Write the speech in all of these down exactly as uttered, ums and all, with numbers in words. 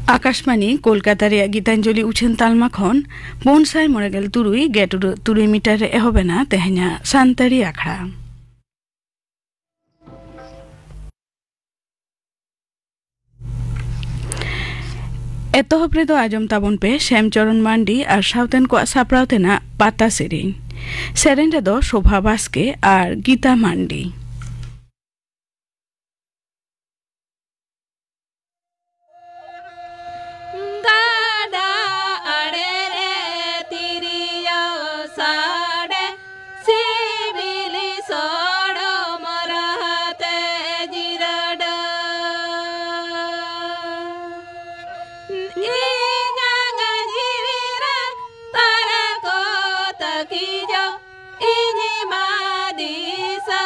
ᱟᱠᱟᱥᱵᱟᱱᱤ ᱠᱳᱞᱠᱟᱛᱟ ᱨᱮᱭᱟᱜ ᱜᱤᱛᱟᱧᱡᱚᱞᱤ ᱩᱪᱷᱟᱹᱱ ᱛᱟᱞᱢᱟ ᱠᱷᱚᱱ ᱯᱩᱱ ᱥᱟᱭ ᱢᱚᱬᱮ ᱜᱮᱞ ᱛᱩᱨᱩᱭ ᱜᱮᱴ ᱩᱰᱟᱹᱜ ᱛᱩᱨᱩᱭ ᱢᱤᱴᱟᱨ ᱨᱮ ᱮᱦᱚᱵ ᱮᱱᱟ ᱛᱮᱦᱮᱧᱟᱜ ᱥᱟᱱᱛᱟᱲᱤ ᱟᱠᱷᱲᱟ᱾ ᱮᱛᱚᱦᱚᱵ ᱨᱮᱫᱚ ᱟᱸᱡᱚᱢ ᱛᱟᱵᱚᱱ ᱯᱮ ᱥᱮᱢᱪᱚᱨᱚᱱ ᱢᱟᱱᱰᱤ ᱟᱨ ᱥᱟᱶᱛᱮᱱ ᱠᱚᱣᱟᱜ ᱥᱟᱯᱲᱟᱣ ᱛᱮᱱᱟᱜ ᱯᱟᱛᱟ ᱥᱮᱨᱮᱧ᱾ ᱥᱮᱨᱮᱧ ᱨᱮᱫᱚ ᱥᱳᱵᱷᱟ ᱵᱟᱥᱠᱮ ᱟᱨ ᱜᱤᱛᱟ ᱢᱟᱱᱰᱤ᱾ ᱜᱟᱰᱟ ᱟᱲᱮ ᱨᱮ ᱛᱤᱨᱭᱳ ᱥᱟᱰᱮ, ᱥᱤᱵᱤᱞᱤ ᱥᱚᱲᱚᱢ ᱨᱟᱦᱟ ᱛᱮ ᱡᱤᱨᱟᱹᱰᱟᱹ᱾ ᱤᱧᱟᱜ ᱡᱤᱣᱤ ᱨᱮ ᱛᱟᱨᱟ ᱠᱚ ᱛᱟᱹᱠᱤ ᱡᱚ, ᱤᱧ ᱢᱟ ᱫᱤᱥᱟᱹ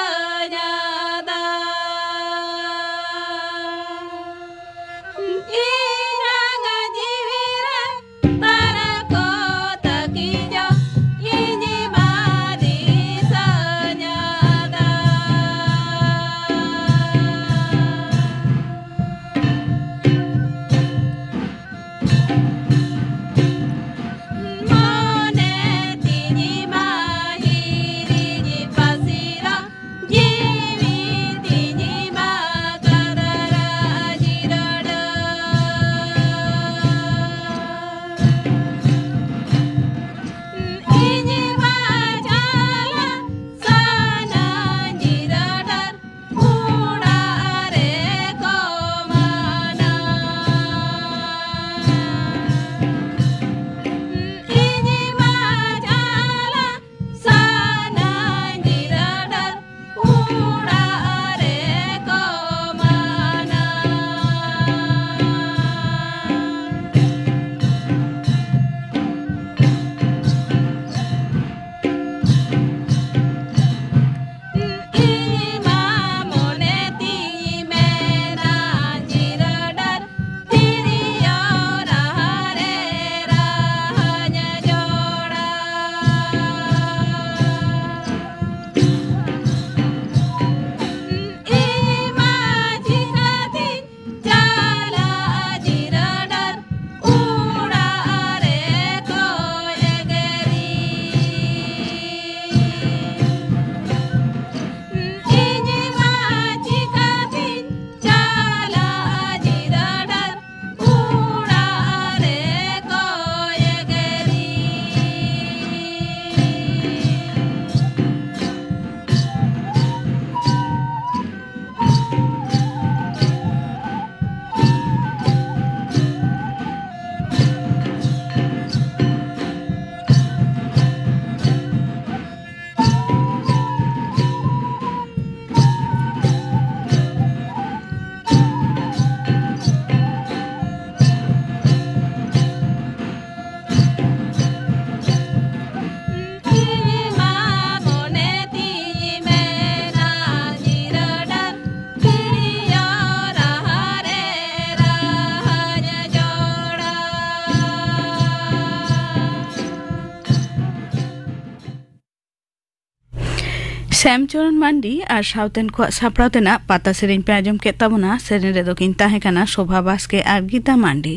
ᱥᱮᱢᱪᱚᱨᱚᱱ ᱢᱟᱱᱰᱤ ᱟᱨ ᱥᱟᱶᱛᱮᱱ ᱠᱚᱣᱟᱜ ᱥᱟᱯᱲᱟᱣ ᱛᱮᱱᱟᱜ ᱯᱟᱛᱟ ᱥᱮᱨᱮᱧ ᱯᱮ ᱟᱸᱡᱚᱢ ᱠᱮᱫ ᱛᱟᱵᱚᱱᱟ᱾ ᱥᱮᱨᱮᱧ ᱨᱮᱫᱚ ᱠᱤᱱ ᱛᱟᱦᱮᱸ ᱠᱟᱱᱟ ᱥᱳᱵᱷᱟ ᱵᱟᱥᱠᱮ ᱟᱨ ᱜᱤᱛᱟ ᱢᱟᱱᱰᱤ᱾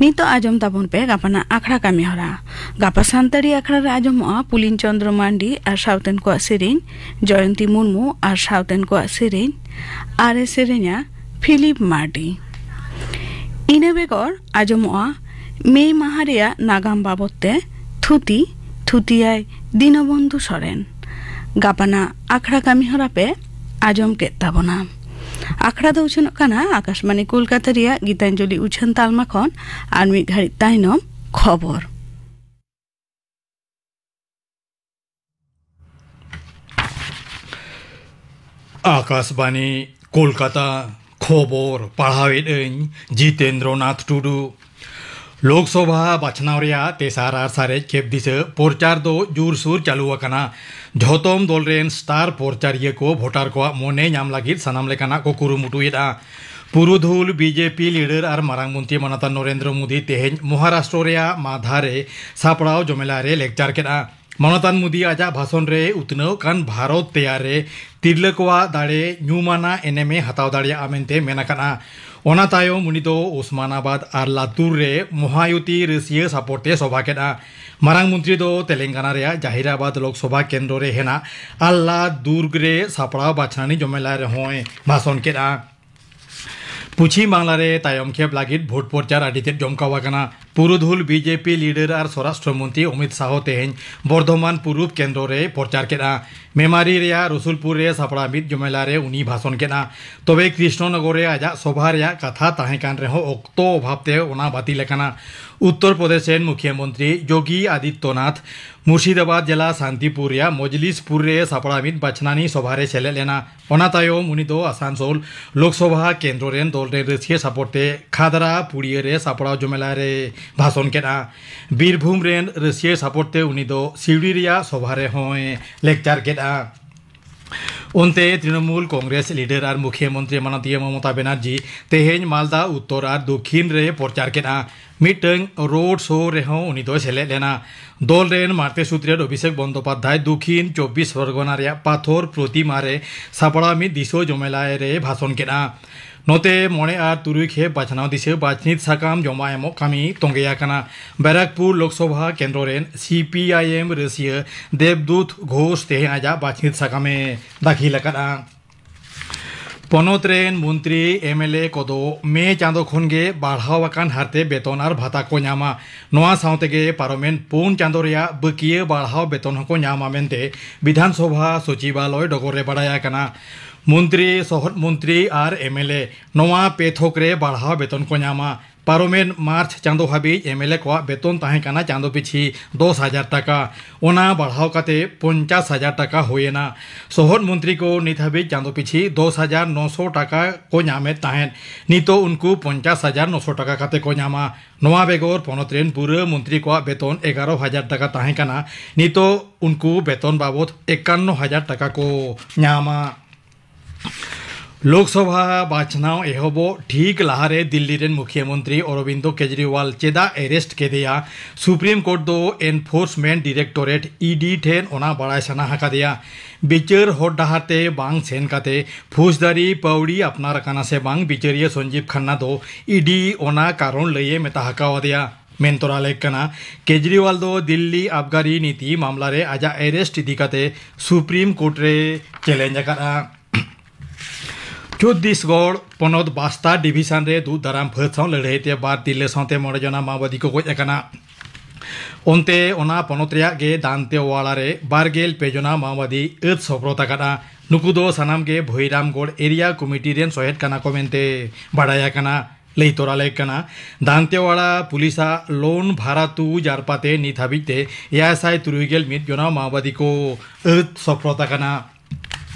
ᱱᱤᱛᱚᱜ ᱟᱸᱡᱚᱢ ᱛᱟᱵᱚᱱ ᱯᱮ ᱜᱟᱯᱟᱱᱟᱜ ᱟᱠᱷᱲᱟ ᱠᱟᱹᱢᱤ ᱦᱚᱨᱟ᱾ ᱜᱟᱯᱟ ᱥᱟᱱᱛᱟᱲᱤ ᱟᱠᱷᱲᱟ ᱨᱮ ᱟᱸᱡᱚᱢᱚᱜᱼᱟ ᱯᱩᱞᱤᱱ ᱪᱚᱸᱫᱽᱨᱚ ᱢᱟᱱᱰᱤ ᱟᱨ ᱥᱟᱶᱛᱮᱱ ᱠᱚᱣᱟᱜ ᱥᱮᱨᱮᱧ, ᱡᱚᱭᱚᱱᱛᱤ ᱢᱩᱨᱢᱩ ᱟᱨ ᱥᱟᱶᱛᱮᱱ ᱠᱚᱣᱟᱜ ᱥᱮᱨᱮᱧ, ᱟᱨ ᱮ ᱥᱮᱨᱮᱧᱟ ᱯᱷᱤᱞᱤᱯ ᱢᱟᱨᱰᱤ᱾ ᱤᱱᱟᱹ ᱵᱮᱜᱚᱨ ᱟᱸᱡᱚᱢᱚᱜᱼᱟ ᱢᱮ ᱢᱟᱦᱟ ᱨᱮᱭᱟᱜ ᱱᱟᱜᱟᱢ ᱵᱟᱵᱚᱫ ᱛᱮ ᱛᱷᱩᱛᱤ, ᱛᱷᱩᱛᱤᱭᱟᱭ ᱫᱤᱱᱚᱵᱚᱱᱫᱷᱩ ᱥᱚᱨᱮᱱ᱾ ᱜᱟᱯᱟᱱᱟᱜ ᱟᱠᱷᱲᱟ ᱠᱟᱹᱢᱤ ᱦᱚᱨᱟ ᱯᱮ ᱟᱸᱡᱚᱢ ᱠᱮᱫ ᱛᱟᱵᱚᱱᱟ᱾ ᱟᱠᱷᱲᱟ ᱫᱚ ᱩᱪᱷᱟᱹᱱᱚᱜ ᱠᱟᱱᱟ ᱟᱠᱟᱥᱵᱟᱱᱤ ᱠᱳᱞᱠᱟᱛᱟ ᱨᱮᱭᱟᱜ ᱜᱤᱛᱟᱧᱡᱚᱞᱤ ᱩᱪᱷᱟᱹᱱ ᱛᱟᱞᱢᱟ ᱠᱷᱚᱱ᱾ ᱟᱨ ᱢᱤᱫ ᱜᱷᱟᱹᱲᱤᱡ ᱛᱟᱭᱱᱚᱢ ᱠᱷᱚᱵᱚᱨ᱾ ᱟᱠᱟᱥᱵᱟᱱᱤ ᱠᱳᱞᱠᱟᱛᱟ, ᱠᱷᱚᱵᱚᱨ ᱯᱟᱲᱦᱟᱣᱮᱫ ᱟᱹᱧ ᱡᱤᱛᱮᱱᱫᱨᱚ ᱱᱟᱛᱷ ᱴᱩᱰᱩ᱾ ᱞᱳᱠᱥᱚᱵᱷᱟ ᱵᱟᱪᱷᱱᱟᱣ ᱨᱮᱭᱟᱜ ᱛᱮᱥᱟᱨ ᱟᱨ ᱥᱟᱨᱮᱡ ᱠᱷᱮᱯ ᱫᱤᱥᱟᱹ ᱯᱨᱚᱪᱟᱨ ᱫᱚ ᱡᱳᱨᱥᱳᱨ ᱪᱟᱹᱞᱩ ᱟᱠᱟᱱᱟ᱾ ᱡᱷᱚᱛᱚᱢ ᱫᱚᱞ ᱨᱮᱱ ᱥᱴᱟᱨ ᱯᱨᱚᱪᱟᱨᱤᱭᱟᱹ ᱠᱚ ᱵᱷᱳᱴᱟᱨ ᱠᱚᱣᱟᱜ ᱢᱚᱱᱮ ᱧᱟᱢ ᱞᱟᱹᱜᱤᱫ ᱥᱟᱱᱟᱢ ᱞᱮᱠᱟᱱᱟᱜ ᱠᱚ ᱠᱩᱨᱩᱢᱩᱴᱩᱭᱮᱫᱼᱟ᱾ ᱯᱩᱨᱩᱫᱷᱩᱞ ᱵᱤᱡᱮᱯᱤ ᱞᱤᱰᱟᱨ ᱟᱨ ᱢᱟᱨᱟᱝ ᱢᱚᱱᱛᱨᱤ ᱢᱟᱱᱚᱛᱟᱱ ᱱᱚᱨᱮᱱᱫᱨᱚ ᱢᱳᱫᱤ ᱛᱮᱦᱮᱧ ᱢᱚᱦᱟᱨᱟᱥᱴᱨᱚ ᱨᱮᱭᱟᱜ ᱢᱟᱫᱷᱟ ᱨᱮ ᱥᱟᱯᱲᱟᱣ ᱡᱚᱢᱮᱞᱟ ᱨᱮ ᱞᱮᱠᱪᱟᱨ ᱠᱮᱫᱼᱟ᱾ ᱢᱟᱱᱚᱛᱟᱱ ᱢᱳᱫᱤ ᱟᱡᱟᱜ ᱵᱷᱟᱥᱚᱱ ᱨᱮ ᱩᱛᱱᱟᱹᱣ ᱠᱟᱱ ᱵᱷᱟᱨᱚᱛ ᱛᱮᱭᱟᱨ ᱨᱮ ᱛᱤᱨᱞᱟᱹ ᱠᱚᱣᱟᱜ ᱫᱟᱲᱮ ᱧᱩᱢᱟᱱᱟᱜ ᱮᱱᱮᱢᱮ ᱦᱟᱛᱟᱣ ᱫᱟᱲᱮᱭᱟᱜᱼᱟ ᱢᱮᱱᱛᱮ ᱢᱮᱱ ᱟᱠᱟᱱᱟ᱾ ᱚᱱᱟ ᱛᱟᱭᱚᱢ ᱩᱱᱤ ᱫᱚ ᱳᱥᱢᱟᱱᱟᱵᱟᱫᱽ ᱟᱨ ᱞᱟᱛᱩᱨ ᱨᱮ ᱢᱚᱦᱟᱭᱩᱛᱤ ᱨᱟᱹᱥᱤᱭᱟᱹ ᱥᱟᱯᱚᱨ ᱛᱮ ᱥᱚᱵᱷᱟ ᱠᱮᱫᱼᱟ᱾ ᱢᱟᱨᱟᱝ ᱢᱚᱱᱛᱨᱤ ᱫᱚ ᱛᱮᱞᱮᱝᱜᱟᱱᱟ ᱨᱮᱭᱟᱜ ᱡᱟᱦᱤᱨᱟᱵᱟᱫᱽ ᱞᱳᱠᱥᱚᱵᱷᱟ ᱠᱮᱱᱫᱨᱚ ᱨᱮ ᱦᱮᱱᱟᱜ ᱟᱞᱞᱟ ᱫᱩᱨᱜᱽ ᱨᱮ ᱥᱟᱯᱲᱟᱣ ᱵᱟᱪᱷᱱᱟᱱᱤ ᱡᱚᱢᱮᱞᱟ ᱨᱮᱦᱚᱸᱭ ᱵᱷᱟᱥᱚᱱ ᱠᱮᱫᱼᱟ᱾ ᱯᱚᱪᱷᱤᱢ ᱵᱟᱝᱞᱟ ᱨᱮ ᱛᱟᱭᱚᱢ ᱠᱷᱮᱯ ᱞᱟᱹᱜᱤᱫ ᱵᱷᱳᱴ ᱯᱨᱚᱪᱟᱨ ᱟᱹᱰᱤ ᱛᱮᱫ ᱡᱚᱢᱠᱟᱣ ᱟᱠᱟᱱᱟ᱾ ᱯᱩᱨᱩᱫᱷᱩᱞ ᱵᱤᱡᱮᱯᱤ ᱞᱤᱰᱟᱨ ᱟᱨ ᱥᱚᱨᱟᱥᱴᱨᱚ ᱢᱚᱱᱛᱨᱤ ᱚᱢᱤᱛ ᱥᱟᱦᱚ ᱛᱮᱦᱮᱧ ᱵᱚᱨᱫᱷᱚᱢᱟᱱ ᱯᱩᱨᱩᱵ ᱠᱮᱱᱫᱨᱚ ᱨᱮᱭ ᱯᱨᱚᱪᱟᱨ ᱠᱮᱫᱼᱟ᱾ ᱢᱮᱢᱟᱨᱤ ᱨᱮᱭᱟᱜ ᱨᱚᱥᱩᱞᱯᱩᱨ ᱨᱮ ᱥᱟᱯᱲᱟᱣ ᱢᱤᱫ ᱡᱚᱢᱮᱞᱟ ᱨᱮ ᱩᱱᱤ ᱵᱷᱟᱥᱚᱱ ᱠᱮᱫᱼᱟ᱾ ᱛᱚᱵᱮ ᱠᱨᱤᱥᱱᱚᱱᱚᱜᱚᱨ ᱨᱮ ᱟᱡᱟᱜ ᱥᱚᱵᱷᱟ ᱨᱮᱭᱟᱜ ᱠᱟᱛᱷᱟ ᱛᱟᱦᱮᱸ ᱠᱟᱱ ᱨᱮᱦᱚᱸ ᱚᱠᱛᱚ ᱚᱵᱷᱟᱵ ᱛᱮ ᱚᱱᱟ ᱵᱟᱹᱛᱤᱞ ᱟᱠᱟᱱᱟ᱾ ᱩᱛᱛᱚᱨ ᱯᱨᱚᱫᱮᱥ ᱨᱮᱱ ᱢᱩᱠᱷᱭᱟᱹ ᱢᱚᱱᱛᱨᱤ ᱡᱳᱜᱤ ᱟᱫᱤᱛᱭᱚᱱᱟᱛᱷ ᱢᱩᱨᱥᱤᱫᱟᱵᱟᱫᱽ ᱡᱮᱞᱟ ᱥᱟᱱᱛᱤᱯᱩᱨ ᱨᱮᱭᱟᱜ ᱢᱚᱡᱽᱞᱤᱥᱯᱩᱨ ᱨᱮ ᱥᱟᱯᱲᱟᱣ ᱢᱤᱫ ᱵᱟᱪᱷᱱᱟᱱᱤ ᱥᱚᱵᱷᱟ ᱨᱮ ᱥᱮᱞᱮᱫ ᱞᱮᱱᱟ᱾ ᱚᱱᱟ ᱛᱟᱭᱚᱢ ᱩᱱᱤ ᱫᱚ ᱟᱥᱟᱱᱥᱳᱞ ᱞᱳᱠᱥᱚᱵᱷᱟ ᱠᱮᱱᱫᱨᱚ ᱨᱮᱱ ᱫᱚᱞ ᱨᱮᱱ ᱨᱟᱹᱥᱤᱭᱟᱹ ᱥᱟᱯᱚᱨ ᱛᱮ ᱠᱷᱟᱫᱽᱨᱟ ᱯᱩᱲᱤᱭᱟᱹ ᱨᱮ ᱥᱟᱯᱲᱟᱣ ᱡᱚᱢᱮᱞᱟ ᱨᱮ ᱵᱷᱟᱥᱚᱱ ᱠᱮᱫᱼᱟ᱾ ᱵᱤᱨᱵᱷᱩᱢ ᱨᱮᱱ ᱨᱟᱹᱥᱤᱭᱟᱹ ᱥᱟᱯᱚᱨ ᱛᱮ ᱩᱱᱤ ᱫᱚ ᱥᱤᱣᱲᱤ ᱨᱮᱭᱟᱜ ᱥᱚᱵᱷᱟ ᱨᱮᱦᱚᱸᱭ ᱞᱮᱠᱪᱟᱨ ᱠᱮᱫᱼᱟ᱾ ᱚᱱᱛᱮ ᱛᱨᱤᱱᱚᱢᱩᱞ ᱠᱚᱝᱜᱨᱮᱥ ᱞᱤᱰᱟᱨ ᱟᱨ ᱢᱩᱠᱷᱭᱟᱹ ᱢᱚᱱᱛᱨᱤ ᱢᱟᱱᱚᱛᱤᱭᱟᱹ ᱢᱚᱢᱚᱛᱟ ᱵᱮᱱᱟᱨᱡᱤ ᱛᱮᱦᱮᱧ ᱢᱟᱞᱫᱟ ᱩᱛᱛᱚᱨ ᱟᱨ ᱫᱚᱠᱷᱤᱱ ᱨᱮ ᱯᱨᱚᱪᱟᱨ ᱠᱮᱫᱼᱟ᱾ ᱢᱤᱫᱴᱟᱝ ᱨᱳᱰ ᱥᱳ ᱨᱮᱦᱚᱸ ᱩᱱᱤ ᱫᱚᱭ ᱥᱮᱞᱮᱫ ᱞᱮᱱᱟ᱾ ᱫᱚᱞ ᱨᱮᱱ ᱢᱟᱬᱛᱮ ᱥᱩᱛᱨᱮᱛ ᱚᱵᱷᱤᱥᱮᱠ ᱵᱚᱱᱫᱳᱯᱟᱫᱽᱫᱷᱟᱭ ᱫᱩᱠᱷᱤᱱ ᱪᱚᱵᱵᱤᱥ ᱯᱚᱨᱜᱚᱱᱟ ᱨᱮᱭᱟᱜ ᱯᱟᱛᱷᱚᱨ ᱯᱨᱚᱛᱤᱢᱟ ᱨᱮ ᱥᱟᱯᱲᱟᱣ ᱢᱤᱫ ᱫᱤᱥᱟᱹ ᱡᱚᱢᱮᱞᱟᱭ ᱨᱮ ᱵᱷᱟᱥᱚᱱ ᱠᱮᱫᱼᱟ᱾ ᱱᱚᱛᱮ ᱢᱚᱬᱮ ᱟᱨ ᱛᱩᱨᱩᱭ ᱠᱷᱮᱯ ᱵᱟᱪᱷᱱᱟᱣ ᱫᱤᱥᱟᱹ ᱵᱟᱪᱷᱱᱤᱛ ᱥᱟᱠᱟᱢ ᱡᱚᱢᱟ ᱮᱢᱚᱜ ᱠᱟᱹᱢᱤ ᱛᱚᱸᱜᱮ ᱟᱠᱟᱱᱟ᱾ ᱵᱮᱨᱟᱠᱯᱩᱨ ᱞᱳᱠᱥᱚᱵᱷᱟ ᱠᱮᱱᱫᱨᱚ ᱨᱮᱱ ᱥᱤ ᱯᱤ ᱟᱭ ᱮᱢ ᱨᱟᱹᱥᱤᱭᱟᱹ ᱫᱮᱵᱽᱫᱩᱛ ᱜᱷᱳᱥ ᱛᱮᱦᱮᱧ ᱟᱡᱟᱜ ᱵᱟᱪᱷᱱᱤᱛ ᱥᱟᱠᱟᱢᱮ ᱫᱟᱹᱠᱷᱤᱞ ᱟᱠᱟᱫᱼᱟ᱾ ᱯᱚᱱᱚᱛ ᱨᱮᱱ ᱢᱚᱱᱛᱨᱤ, ᱮᱢ ᱮᱞ ᱮ ᱠᱚᱫᱚ ᱢᱮ ᱪᱟᱸᱫᱚ ᱠᱷᱚᱱ ᱜᱮ ᱵᱟᱲᱦᱟᱣ ᱟᱠᱟᱱ ᱦᱟᱨᱛᱮ ᱵᱮᱛᱚᱱ ᱟᱨ ᱵᱷᱟᱛᱟ ᱠᱚ ᱧᱟᱢᱟ᱾ ᱱᱚᱣᱟ ᱥᱟᱶᱛᱮ ᱜᱮ ᱯᱟᱨᱚᱢᱮᱱ ᱯᱩᱱ ᱪᱟᱸᱫᱚ ᱨᱮᱭᱟᱜ ᱵᱟᱹᱠᱤᱭᱟᱹ ᱵᱟᱲᱦᱟᱣ ᱵᱮᱛᱚᱱ ᱦᱚᱸᱠᱚ ᱧᱟᱢᱟ ᱢᱮᱱᱛᱮ ᱵᱤᱫᱷᱟᱱ ᱥᱚᱵᱷᱟ ᱥᱚᱪᱤᱵᱟᱞᱚᱭ ᱰᱚᱜᱚᱨ ᱨᱮ ᱵᱟᱰᱟᱭ ᱟᱠᱟᱱᱟ᱾ ᱢᱚᱱᱛᱨᱤ, ᱥᱚᱦᱚᱫ ᱢᱚᱱᱛᱨᱤ ᱟᱨ ᱮᱢ ᱮᱞ ᱮ ᱱᱚᱣᱟ ᱯᱮ ᱛᱷᱚᱠ ᱨᱮ ᱵᱟᱲᱦᱟᱣ ᱵᱮᱛᱚᱱ ᱠᱚ ᱧᱟᱢᱟ᱾ ᱯᱟᱨᱚᱢᱮᱱ ᱢᱟᱨᱪ ᱪᱟᱸᱫᱚ ᱦᱟᱹᱵᱤᱡ ᱮᱢ ᱮᱞ ᱮ ᱠᱚᱣᱟᱜ ᱵᱮᱛᱚᱱ ᱛᱟᱦᱮᱸ ᱠᱟᱱᱟ ᱪᱟᱸᱫᱚ ᱯᱤᱪᱷᱤ ᱫᱚᱥ ᱦᱟᱡᱟᱨ ᱴᱟᱠᱟ᱾ ᱚᱱᱟ ᱵᱟᱲᱦᱟᱣ ᱠᱟᱛᱮ ᱯᱚᱧᱪᱟᱥ ᱦᱟᱡᱟᱨ ᱴᱟᱠᱟ ᱦᱩᱭᱮᱱᱟ᱾ ᱥᱚᱦᱚᱫ ᱢᱚᱱᱛᱨᱤ ᱠᱚ ᱱᱤᱛ ᱦᱟᱹᱵᱤᱡ ᱪᱟᱸᱫᱚ ᱯᱤᱪᱷᱤ ᱫᱚᱥ ᱦᱟᱡᱟᱨ ᱱᱚᱥᱚ ᱴᱟᱠᱟ ᱠᱚ ᱧᱟᱢᱮᱫ ᱛᱟᱦᱮᱸᱫ᱾ ᱱᱤᱛᱚᱜ ᱩᱱᱠᱩ ᱯᱚᱧᱪᱟᱥ ᱦᱟᱡᱟᱨ ᱱᱚᱥᱚ ᱴᱟᱠᱟ ᱠᱟᱛᱮ ᱠᱚ ᱧᱟᱢᱟ᱾ ᱱᱚᱣᱟ ᱵᱮᱜᱚᱨ ᱯᱚᱱᱚᱛ ᱨᱮᱱ ᱯᱩᱨᱟᱹ ᱢᱚᱱᱛᱨᱤ ᱠᱚᱣᱟᱜ ᱵᱮᱛᱚᱱ ᱮᱜᱟᱨᱚ ᱦᱟᱡᱟᱨ ᱴᱟᱠᱟ ᱛᱟᱦᱮᱸ ᱠᱟᱱᱟ᱾ ᱱᱤᱛᱚᱜ ᱩᱱᱠᱩ ᱵᱮᱛᱚᱱ ᱵᱟᱵᱚᱫ ᱮᱠᱟᱱᱱᱚ ᱦᱟᱡᱟᱨ ᱴᱟᱠᱟ ᱠᱚ ᱧᱟᱢᱟ᱾ ᱞᱳᱠᱥᱚᱵᱷᱟ ᱵᱟᱪᱷᱱᱟᱣ ᱮᱦᱚᱵᱚᱜ ᱴᱷᱤᱠ ᱞᱟᱦᱟᱨᱮ ᱫᱤᱞᱞᱤ ᱨᱮᱱ ᱢᱩᱠᱷᱭᱟᱹ ᱢᱚᱱᱛᱨᱤ ᱚᱨᱚᱵᱤᱱᱫᱚ ᱠᱮᱡᱨᱤᱣᱟᱞ ᱪᱮᱫᱟᱜ ᱮᱨᱮᱥᱴ ᱠᱮᱫᱮᱭᱟ? ᱥᱩᱯᱨᱤᱢ ᱠᱳᱨᱴ ᱫᱚ ᱮᱱᱯᱷᱳᱨᱥᱢᱮᱱᱴ ᱰᱤᱨᱮᱠᱴᱚᱨᱮᱴ, ᱤ ᱰᱤ, ᱴᱷᱮᱱ ᱚᱱᱟ ᱵᱟᱲᱟᱭ ᱥᱟᱱᱟ ᱟᱠᱟᱫᱮᱭᱟ᱾ ᱵᱤᱪᱟᱹᱨ ᱦᱚᱨ ᱰᱟᱦᱟᱨ ᱛᱮ ᱵᱟᱝ ᱥᱮᱱ ᱠᱟᱛᱮ ᱯᱷᱳᱡᱽᱫᱟᱨᱤ ᱯᱟᱹᱣᱲᱤ ᱟᱯᱱᱟᱨ ᱟᱠᱟᱱᱟ ᱥᱮ ᱵᱟᱝ, ᱵᱤᱪᱟᱹᱨᱤᱭᱟᱹ ᱥᱚᱧᱡᱤᱵᱽ ᱠᱷᱟᱱᱱᱟ ᱫᱚ ᱤ ᱰᱤ ᱚᱱᱟ ᱠᱟᱨᱚᱱ ᱞᱟᱹᱭᱮ ᱢᱮᱛᱟ ᱟᱠᱟᱣᱟᱫᱮᱭᱟ᱾ ᱢᱮᱱ ᱛᱚᱨᱟ ᱞᱮᱠ ᱠᱟᱱᱟ, ᱠᱮᱡᱨᱤᱣᱟᱞ ᱫᱚ ᱫᱤᱞᱞᱤ ᱟᱵᱜᱟᱨᱤ ᱱᱤᱛᱤ ᱢᱟᱢᱞᱟ ᱨᱮ ᱟᱡᱟᱜ ᱮᱨᱮᱥᱴ ᱤᱫᱤ ᱠᱟᱛᱮ ᱥᱩᱯᱨᱤᱢ ᱠᱳᱨᱴ ᱨᱮ ᱪᱮᱞᱮᱧᱡᱽ ᱟᱠᱟᱫᱼᱟ᱾ ᱪᱷᱚᱛᱛᱤᱥᱜᱚᱲ ᱯᱚᱱᱚᱛ ᱵᱟᱥᱛᱟᱨ ᱰᱤᱵᱷᱤᱥᱚᱱ ᱨᱮ ᱫᱩᱜ ᱫᱟᱨᱟᱢ ᱯᱷᱟᱹᱫ ᱥᱟᱶ ᱞᱟᱹᱲᱦᱟᱹᱭ ᱛᱮ ᱵᱟᱨ ᱛᱤᱨᱞᱟᱹ ᱥᱟᱶᱛᱮ ᱢᱚᱬᱮ ᱡᱚᱱᱟ ᱢᱟᱣᱵᱟᱫᱤ ᱠᱚ ᱜᱚᱡ ᱟᱠᱟᱱᱟ᱾ ᱚᱱᱛᱮ ᱚᱱᱟ ᱯᱚᱱᱚᱛ ᱨᱮᱭᱟᱜ ᱜᱮ ᱫᱟᱱᱛᱮᱣᱟᱲᱟ ᱨᱮ ᱵᱟᱨ ᱜᱮᱞ ᱯᱮ ᱡᱚᱱᱟ ᱢᱟᱣᱵᱟᱫᱤ ᱟᱹᱛ ᱥᱚᱯᱨᱚᱛ ᱟᱠᱟᱫᱼᱟ᱾ ᱱᱩᱠᱩ ᱫᱚ ᱥᱟᱱᱟᱢ ᱜᱮ ᱵᱷᱚᱭᱨᱟᱢᱜᱚᱲ ᱮᱨᱤᱭᱟ ᱠᱚᱢᱤᱴᱤ ᱨᱮᱱ ᱥᱚᱦᱮᱫ ᱠᱟᱱᱟ ᱠᱚ ᱢᱮᱱᱛᱮ ᱵᱟᱰᱟᱭ ᱟᱠᱟᱱᱟ᱾ ᱞᱟᱹᱭ ᱛᱚᱨᱟ ᱞᱮᱠ ᱠᱟᱱᱟ, ᱫᱟᱱᱛᱮᱣᱟᱲᱟ ᱯᱩᱞᱤᱥᱟᱜ ᱞᱳᱱ ᱵᱷᱟᱨᱟᱛᱩ ᱡᱟᱨᱯᱟᱛᱮ ᱱᱤᱛ ᱦᱟᱹᱵᱤᱡ ᱛᱮ ᱮᱭᱟᱭ ᱥᱟᱭ ᱛᱩᱨᱩᱭ ᱜᱮᱞ ᱢᱤᱫ ᱡᱚᱱᱟ ᱢᱟᱣᱵᱟᱫᱤ ᱠᱚ ᱟᱹᱛ ᱥᱚᱯᱨᱚᱛ ᱟᱠᱟᱱᱟ᱾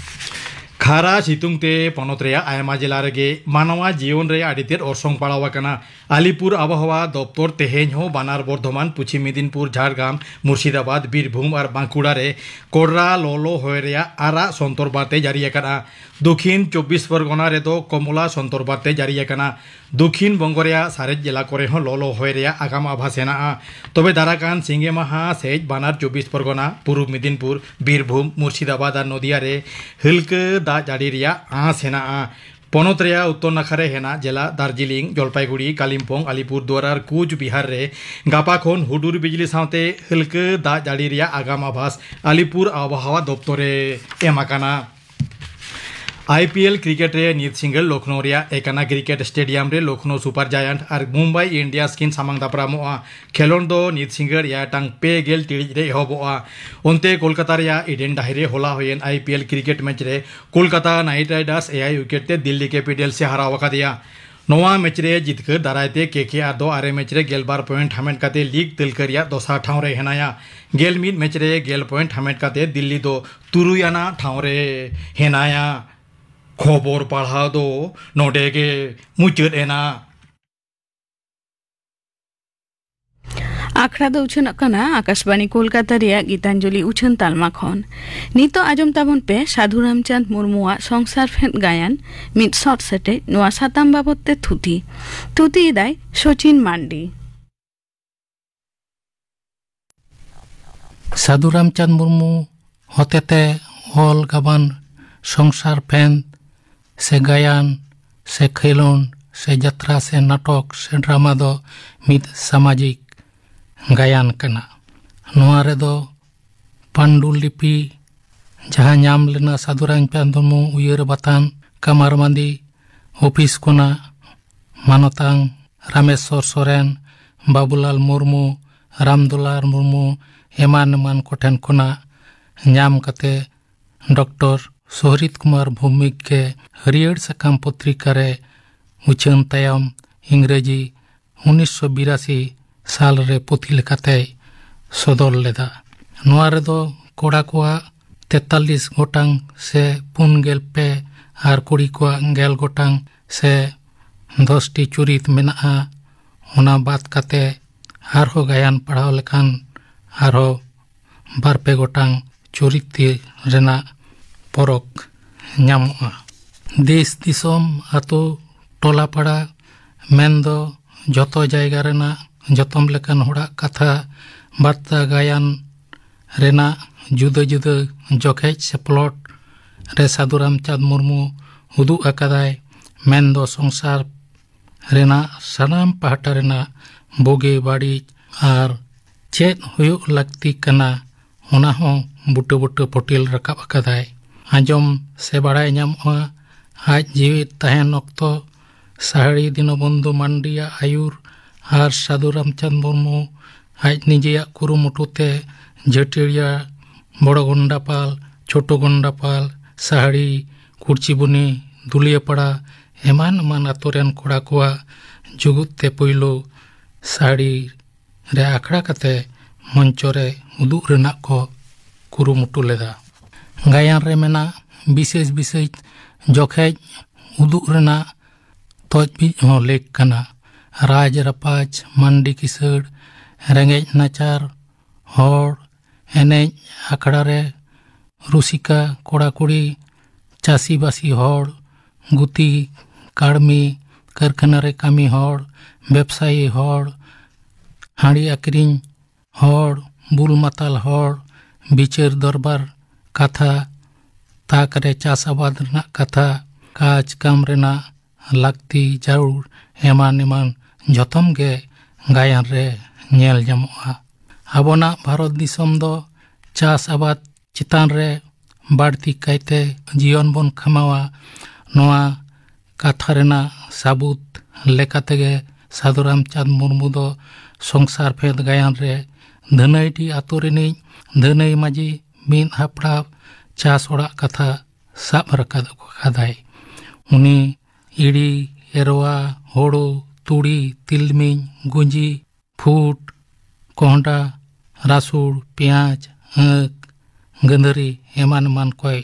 ᱠᱷᱟᱨᱟ ᱥᱤᱛᱩᱝ ᱛᱮ ᱯᱚᱱᱚᱛ ᱨᱮᱭᱟᱜ ᱟᱭᱢᱟ ᱡᱮᱞᱟ ᱨᱮᱜᱮ ᱢᱟᱱᱣᱟ ᱡᱤᱭᱚᱱ ᱨᱮ ᱟᱹᱰᱤ ᱛᱮᱫ ᱚᱨᱥᱚᱝ ᱯᱟᱲᱟᱣ ᱟᱠᱟᱱᱟ᱾ ᱟᱞᱤᱯᱩᱨ ᱟᱵᱚᱦᱟᱣᱟ ᱫᱚᱯᱛᱚᱨ ᱛᱮᱦᱮᱧ ᱦᱚᱸ ᱵᱟᱱᱟᱨ ᱵᱚᱨᱫᱷᱚᱢᱟᱱ, ᱯᱚᱪᱷᱤᱢ ᱢᱮᱫᱤᱱᱯᱩᱨ, ᱡᱷᱟᱲᱜᱨᱟᱢ, ᱢᱩᱨᱥᱤᱫᱟᱵᱟᱫᱽ, ᱵᱤᱨᱵᱷᱩᱢ ᱟᱨ ᱵᱟᱸᱠᱩᱲᱟ ᱨᱮ ᱠᱚᱰᱨᱟ ᱞᱚᱞᱚ ᱦᱚᱭ ᱨᱮᱭᱟᱜ ᱟᱨᱟᱜ ᱥᱚᱱᱛᱚᱨ ᱵᱟᱨᱛᱮ ᱡᱟᱹᱨᱤ ᱟᱠᱟᱱᱟ᱾ ᱫᱚᱠᱷᱤᱱ ᱪᱚᱵᱵᱤᱥ ᱯᱚᱨᱜᱚᱱᱟ ᱨᱮᱫᱚ ᱠᱚᱢᱚᱞᱟ ᱥᱚᱱᱛᱚᱨ ᱵᱟᱨᱛᱮ ᱡᱟᱹᱨᱤ ᱟᱠᱟᱱᱟ᱾ ᱫᱚᱠᱷᱤᱱ ᱵᱚᱝᱜᱚ ᱨᱮᱭᱟᱜ ᱥᱟᱨᱮᱡ ᱡᱮᱞᱟ ᱠᱚᱨᱮ ᱦᱚᱸ ᱞᱚᱞᱚ ᱦᱚᱭ ᱨᱮᱭᱟᱜ ᱟᱜᱟᱢ ᱟᱵᱷᱟᱥ ᱦᱮᱱᱟᱜᱼᱟ᱾ ᱛᱚᱵᱮ ᱫᱟᱨᱟᱭ ᱠᱟᱱ ᱥᱤᱸᱜᱮ ᱢᱟᱦᱟ ᱥᱮᱡ ᱵᱟᱱᱟᱨ ᱪᱚᱵᱵᱤᱥ ᱯᱚᱨᱜᱚᱱᱟ, ᱯᱩᱨᱩᱵ ᱢᱮᱫᱤᱱᱯᱩᱨ, ᱵᱤᱨᱵᱷᱩᱢ, ᱢᱩᱨᱥᱤᱫᱟᱵᱟᱫᱽ ᱟᱨ ᱱᱚᱫᱤᱭᱟ ᱨᱮ ᱦᱟᱹᱞᱠᱟᱹ ᱫᱟᱜ ᱡᱟᱹᱲᱤ ᱨᱮᱭᱟᱜ ᱟᱸᱥ ᱦᱮᱱᱟᱜᱼᱟ᱾ ᱯᱚᱱᱚᱛ ᱨᱮᱭᱟᱜ ᱩᱛᱛᱚᱨ ᱱᱟᱠᱷᱟ ᱨᱮ ᱦᱮᱱᱟᱜ ᱡᱮᱞᱟ ᱫᱟᱨᱡᱤᱞᱤᱝ, ᱡᱚᱞᱯᱟᱭᱜᱩᱲᱤ, ᱠᱟᱞᱤᱢᱯᱚᱝ, ᱟᱞᱤᱯᱩᱨ ᱫᱩᱣᱟᱨ ᱟᱨ ᱠᱩᱪ ᱵᱤᱦᱟᱨ ᱨᱮ ᱜᱟᱯᱟ ᱠᱷᱚᱱ ᱦᱩᱰᱩᱨ ᱵᱤᱡᱽᱞᱤ ᱥᱟᱶᱛᱮ ᱦᱟᱹᱞᱠᱟᱹ ᱫᱟᱜ ᱡᱟᱹᱲᱤ ᱨᱮᱭᱟᱜ ᱟᱜᱟᱢ ᱟᱵᱷᱟᱥ ᱟᱞᱤᱯᱩᱨ ᱟᱵᱚᱦᱟᱣᱟ ᱫᱚᱯᱛᱚᱨ ᱮ ᱮᱢ ᱟᱠᱟᱱᱟ᱾ ᱟᱭᱯᱤᱮᱞ ᱠᱨᱤᱠᱮᱴ ᱨᱮ ᱧᱤᱫ ᱥᱤᱸᱜᱟᱹᱲ ᱞᱚᱠᱷᱱᱳ ᱨᱮᱭᱟᱜ ᱮᱠᱟᱱᱟ ᱠᱨᱤᱠᱮᱴ ᱥᱴᱮᱰᱤᱭᱟᱢ ᱨᱮ ᱞᱚᱠᱷᱱᱳ ᱥᱩᱯᱟᱨ ᱡᱟᱭᱟᱱᱴ ᱟᱨ ᱢᱩᱢᱵᱟᱭ ᱤᱱᱰᱤᱭᱟᱱᱥ ᱠᱤᱱ ᱥᱟᱢᱟᱝ ᱫᱟᱯᱨᱟᱢᱚᱜᱼᱟ᱾ ᱠᱷᱮᱞᱳᱸᱰ ᱫᱚ ᱧᱤᱫ ᱥᱤᱸᱜᱟᱹᱲ ᱮᱭᱟᱭ ᱴᱟᱲᱟᱝ ᱯᱮ ᱜᱮᱞ ᱴᱤᱲᱤᱡ ᱨᱮ ᱮᱦᱚᱵᱚᱜᱼᱟ᱾ ᱚᱱᱛᱮ ᱠᱳᱞᱠᱟᱛᱟ ᱨᱮᱭᱟᱜ ᱤᱰᱮᱱ ᱰᱟᱹᱦᱤ ᱨᱮ ᱦᱚᱞᱟ ᱦᱩᱭᱮᱱ ᱟᱭᱯᱤᱮᱞ ᱠᱨᱤᱠᱮᱴ ᱢᱮᱪ ᱨᱮ ᱠᱳᱞᱠᱟᱛᱟ ᱱᱟᱭᱤᱴ ᱨᱟᱭᱰᱟᱨᱥ ᱮᱭᱟᱭ ᱩᱭᱠᱮᱴ ᱛᱮ ᱫᱤᱞᱞᱤ ᱠᱮᱯᱤᱴᱟᱞᱥ ᱮ ᱦᱟᱨᱟᱣ ᱟᱠᱟᱫᱮᱭᱟ᱾ ᱱᱚᱣᱟ ᱢᱮᱪ ᱨᱮ ᱡᱤᱛᱠᱟᱹᱨ ᱫᱟᱨᱟᱭ ᱛᱮ ᱠᱮᱠᱮᱟᱨ ᱫᱚ ᱟᱨᱮ ᱢᱮᱪ ᱨᱮ ᱜᱮᱞᱵᱟᱨ ᱯᱚᱭᱮᱱᱴ ᱦᱟᱢᱮᱴ ᱠᱟᱛᱮ ᱞᱤᱜᱽ ᱛᱟᱹᱞᱠᱟᱹ ᱨᱮᱭᱟᱜ ᱫᱚᱥᱟᱨ ᱴᱷᱟᱶ ᱨᱮ ᱦᱮᱱᱟᱭᱟ᱾ ᱜᱮᱞ ᱢᱤᱫ ᱢᱮᱪ ᱨᱮ ᱜᱮᱞ ᱯᱚᱭᱮᱱᱴ ᱦᱟᱢᱮᱴ ᱠᱟᱛᱮ ᱫᱤᱞᱞᱤ ᱫᱚ ᱛᱩᱨᱩᱭ ᱟᱱᱟᱜ ᱴᱷᱟᱶ ᱨᱮ ᱦᱮᱱᱟᱭᱟ᱾ ᱠᱷᱚᱵᱚᱨ ᱯᱟᱲᱦᱟᱣ ᱫᱚ ᱱᱚᱰᱮ ᱜᱮ ᱢᱩᱪᱟᱹᱫ ᱮᱱᱟ᱾ ᱟᱠᱷᱲᱟ ᱫᱚ ᱩᱪᱷᱟᱹᱱᱚᱜ ᱠᱟᱱᱟ ᱟᱠᱟᱥᱵᱟᱬᱤ ᱠᱳᱞᱠᱟᱛᱟ ᱨᱮᱭᱟᱜ ᱜᱤᱛᱟᱧᱡᱚᱞᱤ ᱩᱪᱷᱟᱹᱱ ᱛᱟᱞᱢᱟ ᱠᱷᱚᱱ᱾ ᱱᱤᱛᱚᱜ ᱟᱸᱡᱚᱢ ᱛᱟᱵᱚᱱ ᱯᱮ ᱥᱟᱹᱫᱷᱩ ᱨᱟᱢᱪᱟᱸᱫᱽ ᱢᱩᱨᱢᱩᱣᱟᱜ ᱥᱚᱝᱥᱟᱨ ᱯᱷᱮᱸᱫ ᱜᱟᱭᱟᱱ ᱢᱤᱫ ᱥᱚᱴ ᱥᱮᱴᱮᱡ ᱱᱚᱣᱟ ᱥᱟᱛᱟᱢ ᱵᱟᱵᱚᱛ ᱛᱮ ᱛᱷᱩᱛᱤ᱾ ᱛᱷᱩᱛᱤ ᱮᱫᱟᱭ ᱥᱚᱪᱤᱱ ᱢᱟᱱᱰᱤ᱾ ᱥᱟᱹᱫᱷᱩ ᱨᱟᱢᱪᱟᱸᱫᱽ ᱢᱩᱨᱢᱩ ᱦᱚᱛᱮᱛᱮ ᱚᱞ ᱜᱟᱵᱟᱱ ᱥᱚᱝᱥᱟᱨ ᱯᱷᱮᱸᱫ ᱥᱮ ᱜᱟᱭᱟᱱ ᱥᱮ ᱠᱷᱮᱞᱳᱸᱰ ᱥᱮ ᱡᱟᱛᱨᱟ ᱥᱮ ᱱᱟᱴᱚᱠ ᱥᱮ ᱰᱨᱟᱢᱟ ᱫᱚ ᱢᱤᱫ ᱥᱟᱢᱟᱡᱤᱠ ᱜᱟᱭᱟᱱ ᱠᱟᱱᱟ᱾ ᱱᱚᱣᱟ ᱨᱮᱫᱚ ᱯᱟᱱᱰᱩᱞᱤᱯᱤ ᱡᱟᱦᱟᱸ ᱧᱟᱢ ᱞᱮᱱᱟ ᱥᱟᱹᱫᱷᱩ ᱨᱟᱢᱪᱟᱸᱫᱽ ᱢᱩᱨᱢᱩ ᱩᱭᱦᱟᱹᱨ ᱵᱟᱛᱟᱱ ᱠᱟᱢᱟᱨ ᱢᱟᱹᱫᱤ ᱚᱯᱷᱤᱥ ᱠᱷᱚᱱᱟᱜ ᱢᱟᱱᱚᱛᱟᱱ ᱨᱟᱢᱮᱥᱣᱚᱨ ᱥᱚᱨᱮᱱ, ᱵᱟᱵᱩᱞᱟᱞ ᱢᱩᱨᱢᱩ, ᱨᱟᱢᱫᱩᱞᱟᱞ ᱢᱩᱨᱢᱩ ᱮᱢᱟᱱ ᱮᱢᱟᱱ ᱠᱚᱴᱷᱮᱱ ᱠᱷᱚᱱᱟᱜ ᱧᱟᱢ ᱠᱟᱛᱮ ᱰᱚᱠᱴᱚᱨ ᱥᱳᱦᱨᱤᱛ ᱠᱩᱢᱟᱨ ᱵᱷᱳᱣᱢᱤᱠ ᱜᱮ ᱦᱟᱹᱨᱭᱟᱹᱲ ᱥᱟᱠᱟᱢ ᱯᱚᱛᱨᱤᱠᱟ ᱨᱮ ᱩᱪᱷᱟᱹᱱ ᱛᱟᱭᱚᱢ ᱤᱝᱨᱮᱡᱤ ᱩᱱᱤᱥᱥᱚ ᱵᱤᱨᱟᱥᱤ ᱥᱟᱞ ᱨᱮ ᱯᱩᱛᱷᱤ ᱞᱮᱠᱟᱛᱮᱭ ᱥᱚᱫᱚᱨ ᱞᱮᱫᱟ᱾ ᱱᱚᱣᱟ ᱨᱮᱫᱚ ᱠᱚᱲᱟ ᱠᱚᱣᱟᱜ ᱛᱮᱛᱟᱞᱤᱥ ᱜᱚᱴᱟᱝ ᱥᱮ ᱯᱩᱱ ᱜᱮᱞ ᱯᱮ ᱟᱨ ᱠᱩᱲᱤ ᱠᱚᱣᱟᱜ ᱜᱮᱞ ᱜᱚᱴᱟᱝ ᱥᱮ ᱫᱚᱥ ᱴᱤ ᱪᱩᱨᱤᱛ ᱢᱮᱱᱟᱜᱼᱟ᱾ ᱚᱱᱟ ᱵᱟᱫ ᱠᱟᱛᱮ ᱟᱨᱦᱚᱸ ᱜᱟᱭᱟᱱ ᱯᱟᱲᱦᱟᱣ ᱞᱮᱠᱷᱟᱱ ᱟᱨᱦᱚᱸ ᱵᱟᱨ ᱯᱮ ᱜᱚᱴᱟᱝ ᱪᱩᱨᱤᱛ ᱨᱮᱱᱟᱜ ᱯᱚᱨᱚᱠ ᱧᱟᱢᱚᱜᱼᱟ᱾ ᱫᱮᱥ ᱫᱤᱥᱚᱢ, ᱟᱛᱳ, ᱴᱚᱞᱟ ᱯᱟᱲᱟ ᱢᱮᱱᱫᱚ ᱡᱚᱛᱚ ᱡᱟᱭᱜᱟ ᱨᱮᱱᱟᱜ ᱡᱚᱛᱚᱢ ᱞᱮᱠᱟᱱ ᱦᱚᱲᱟᱜ ᱠᱟᱛᱷᱟ ᱵᱟᱨᱛᱟ ᱜᱟᱭᱟᱱ ᱨᱮᱱᱟᱜ ᱡᱩᱫᱟᱹ ᱡᱩᱫᱟᱹ ᱡᱚᱠᱷᱮᱡ ᱥᱮ ᱯᱞᱚᱴ ᱨᱮ ᱥᱟᱹᱫᱷᱩ ᱨᱟᱢᱪᱟᱸᱫᱽ ᱢᱩᱨᱢᱩ ᱩᱫᱩᱜ ᱟᱠᱟᱫᱟᱭ᱾ ᱢᱮᱱᱫᱚ ᱥᱚᱝᱥᱟᱨ ᱨᱮᱱᱟᱜ ᱥᱟᱱᱟᱢ ᱯᱟᱦᱴᱟ ᱨᱮᱱᱟᱜ ᱵᱩᱜᱤ ᱵᱟᱹᱲᱤᱡ ᱟᱨ ᱪᱮᱫ ᱦᱩᱭᱩᱜ ᱞᱟᱹᱠᱛᱤ ᱠᱟᱱᱟ, ᱚᱱᱟ ᱦᱚᱸ ᱵᱩᱴᱟᱹ ᱵᱩᱴᱟᱹ ᱯᱷᱚᱴᱮᱞ ᱨᱟᱠᱟᱵ ᱟᱠᱟᱫᱟᱭ᱾ ᱟᱸᱡᱚᱢ ᱥᱮ ᱵᱟᱲᱟᱭ ᱧᱟᱢᱚᱜᱼᱟ, ᱟᱡ ᱡᱤᱣᱤᱫ ᱛᱟᱦᱮᱱ ᱚᱠᱛᱚ ᱥᱟᱦᱟᱲᱤ ᱫᱤᱱᱚᱵᱚᱱᱫᱷᱩ ᱢᱟᱱᱰᱤᱭᱟᱜ ᱟᱹᱭᱩᱨ ᱟᱨ ᱥᱟᱹᱫᱷᱩ ᱨᱟᱢᱪᱟᱸᱫᱽ ᱢᱩᱨᱢᱩ ᱟᱡ ᱱᱤᱡᱮᱭᱟᱜ ᱠᱩᱨᱩᱢᱩᱴᱩ ᱛᱮ ᱡᱷᱟᱹᱴᱤᱭᱟᱹᱲᱤᱭᱟ, ᱵᱚᱲᱚ ᱜᱚᱱᱰᱟᱯᱟᱞ, ᱪᱷᱳᱴᱳ ᱜᱚᱱᱰᱟᱯᱟᱞ, ᱥᱟᱦᱟᱲᱤ, ᱠᱩᱲᱪᱤᱵᱩᱱᱤ, ᱫᱩᱞᱤᱭᱟᱹᱯᱟᱲᱟ ᱮᱢᱟᱱ ᱮᱢᱟᱱ ᱟᱛᱳ ᱨᱮᱱ ᱠᱚᱲᱟ ᱠᱚᱣᱟᱜ ᱡᱩᱜᱩᱫ ᱛᱮ ᱯᱳᱭᱞᱳ ᱥᱟᱦᱟᱲᱤ ᱨᱮ ᱟᱠᱷᱲᱟ ᱠᱟᱛᱮ ᱢᱚᱧᱪᱚ ᱨᱮ ᱩᱫᱩᱜ ᱨᱮᱱᱟᱜ ᱠᱚ ᱠᱩᱨᱩᱢᱩᱴᱩ ᱞᱮᱫᱟ᱾ ᱜᱟᱭᱟᱱ ᱨᱮ ᱢᱮᱱᱟᱜ ᱵᱤᱥᱮᱥ ᱵᱤᱥᱮᱥ ᱡᱚᱠᱷᱮᱡ ᱩᱫᱩᱜ ᱨᱮᱱᱟᱜ ᱛᱚᱡᱵᱤᱡ ᱦᱚᱸ ᱞᱮᱠ ᱠᱟᱱᱟ᱾ ᱨᱟᱡᱽ ᱨᱟᱯᱟᱡᱽ, ᱢᱟᱱᱰᱤ ᱠᱤᱥᱟᱹᱲ, ᱨᱮᱸᱜᱮᱡ ᱱᱟᱪᱟᱨ ᱦᱚᱲ, ᱮᱱᱮᱡ ᱟᱠᱷᱲᱟ ᱨᱮ ᱨᱩᱥᱤᱠᱟ ᱠᱚᱲᱟ ᱠᱩᱲᱤ, ᱪᱟᱹᱥᱤᱵᱟᱹᱥᱤ ᱦᱚᱲ, ᱜᱩᱛᱤ ᱠᱟᱹᱲᱢᱤ, ᱠᱟᱹᱨᱠᱷᱟᱱᱟ ᱨᱮ ᱠᱟᱹᱢᱤ ᱦᱚᱲ, ᱵᱮᱵᱽᱥᱟᱭᱤ ᱦᱚᱲ, ᱦᱟᱺᱰᱤ ᱟᱹᱠᱷᱨᱤᱧ ᱦᱚᱲ, ᱵᱩᱞ ᱢᱟᱛᱟᱞ ᱦᱚᱲ, ᱵᱤᱪᱟᱹᱨ ᱫᱚᱨᱵᱟᱨ ᱠᱟᱛᱷᱟ, ᱛᱟᱠ ᱨᱮ ᱪᱟᱥ ᱟᱵᱟᱫ ᱨᱮᱱᱟᱜ ᱠᱟᱛᱷᱟ, ᱠᱟᱡᱽ ᱠᱟᱢ ᱨᱮᱱᱟᱜ ᱞᱟᱹᱠᱛᱤ ᱡᱟᱹᱨᱩᱲ ᱮᱢᱟᱱ ᱮᱢᱟᱱ ᱡᱚᱛᱚᱢ ᱜᱮ ᱜᱟᱭᱟᱱ ᱨᱮ ᱧᱮᱞ ᱧᱟᱢᱚᱜᱼᱟ᱾ ᱟᱵᱚᱱᱟᱜ ᱵᱷᱟᱨᱚᱛ ᱫᱤᱥᱚᱢ ᱫᱚ ᱪᱟᱥ ᱟᱵᱟᱫ ᱪᱮᱛᱟᱱ ᱨᱮ ᱵᱟᱹᱲᱛᱤ ᱠᱟᱭᱛᱮ ᱡᱤᱭᱚᱱ ᱵᱚᱱ ᱠᱷᱟᱢᱟᱣᱟ᱾ ᱱᱚᱣᱟ ᱠᱟᱛᱷᱟ ᱨᱮᱱᱟᱜ ᱥᱟᱹᱵᱩᱛ ᱞᱮᱠᱟ ᱛᱮᱜᱮ ᱥᱟᱹᱫᱷᱩ ᱨᱟᱢᱪᱟᱸᱫᱽ ᱢᱩᱨᱢᱩ ᱫᱚ ᱥᱚᱝᱥᱟᱨ ᱯᱷᱮᱫ ᱜᱟᱭᱟᱱ ᱨᱮ ᱫᱷᱟᱹᱱᱟᱹᱭᱰᱤ ᱟᱛᱳ ᱨᱤᱱᱤᱡ ᱫᱷᱟᱹᱱᱟᱹᱭ ᱢᱟᱹᱡᱷᱤ ᱢᱤᱫ ᱦᱟᱯᱲᱟᱣ ᱪᱟᱥ ᱚᱲᱟᱜ ᱠᱟᱛᱷᱟ ᱥᱟᱵ ᱨᱟᱠᱟᱵ ᱟᱠᱟᱫᱟᱭ᱾ ᱩᱱᱤ ᱤᱲᱤ, ᱮᱨᱣᱟ, ᱦᱳᱲᱳ, ᱛᱩᱲᱤ, ᱛᱤᱞᱢᱤᱧ, ᱜᱩᱸᱡᱤ, ᱯᱷᱩᱴ, ᱠᱚᱸᱦᱰᱟ, ᱨᱟᱥᱩᱲ, ᱯᱮᱸᱭᱟᱡᱽ, ᱟᱹᱠ, ᱜᱟᱹᱫᱷᱟᱹᱨᱤ ᱮᱢᱟᱱ ᱮᱢᱟᱱ ᱠᱚᱭ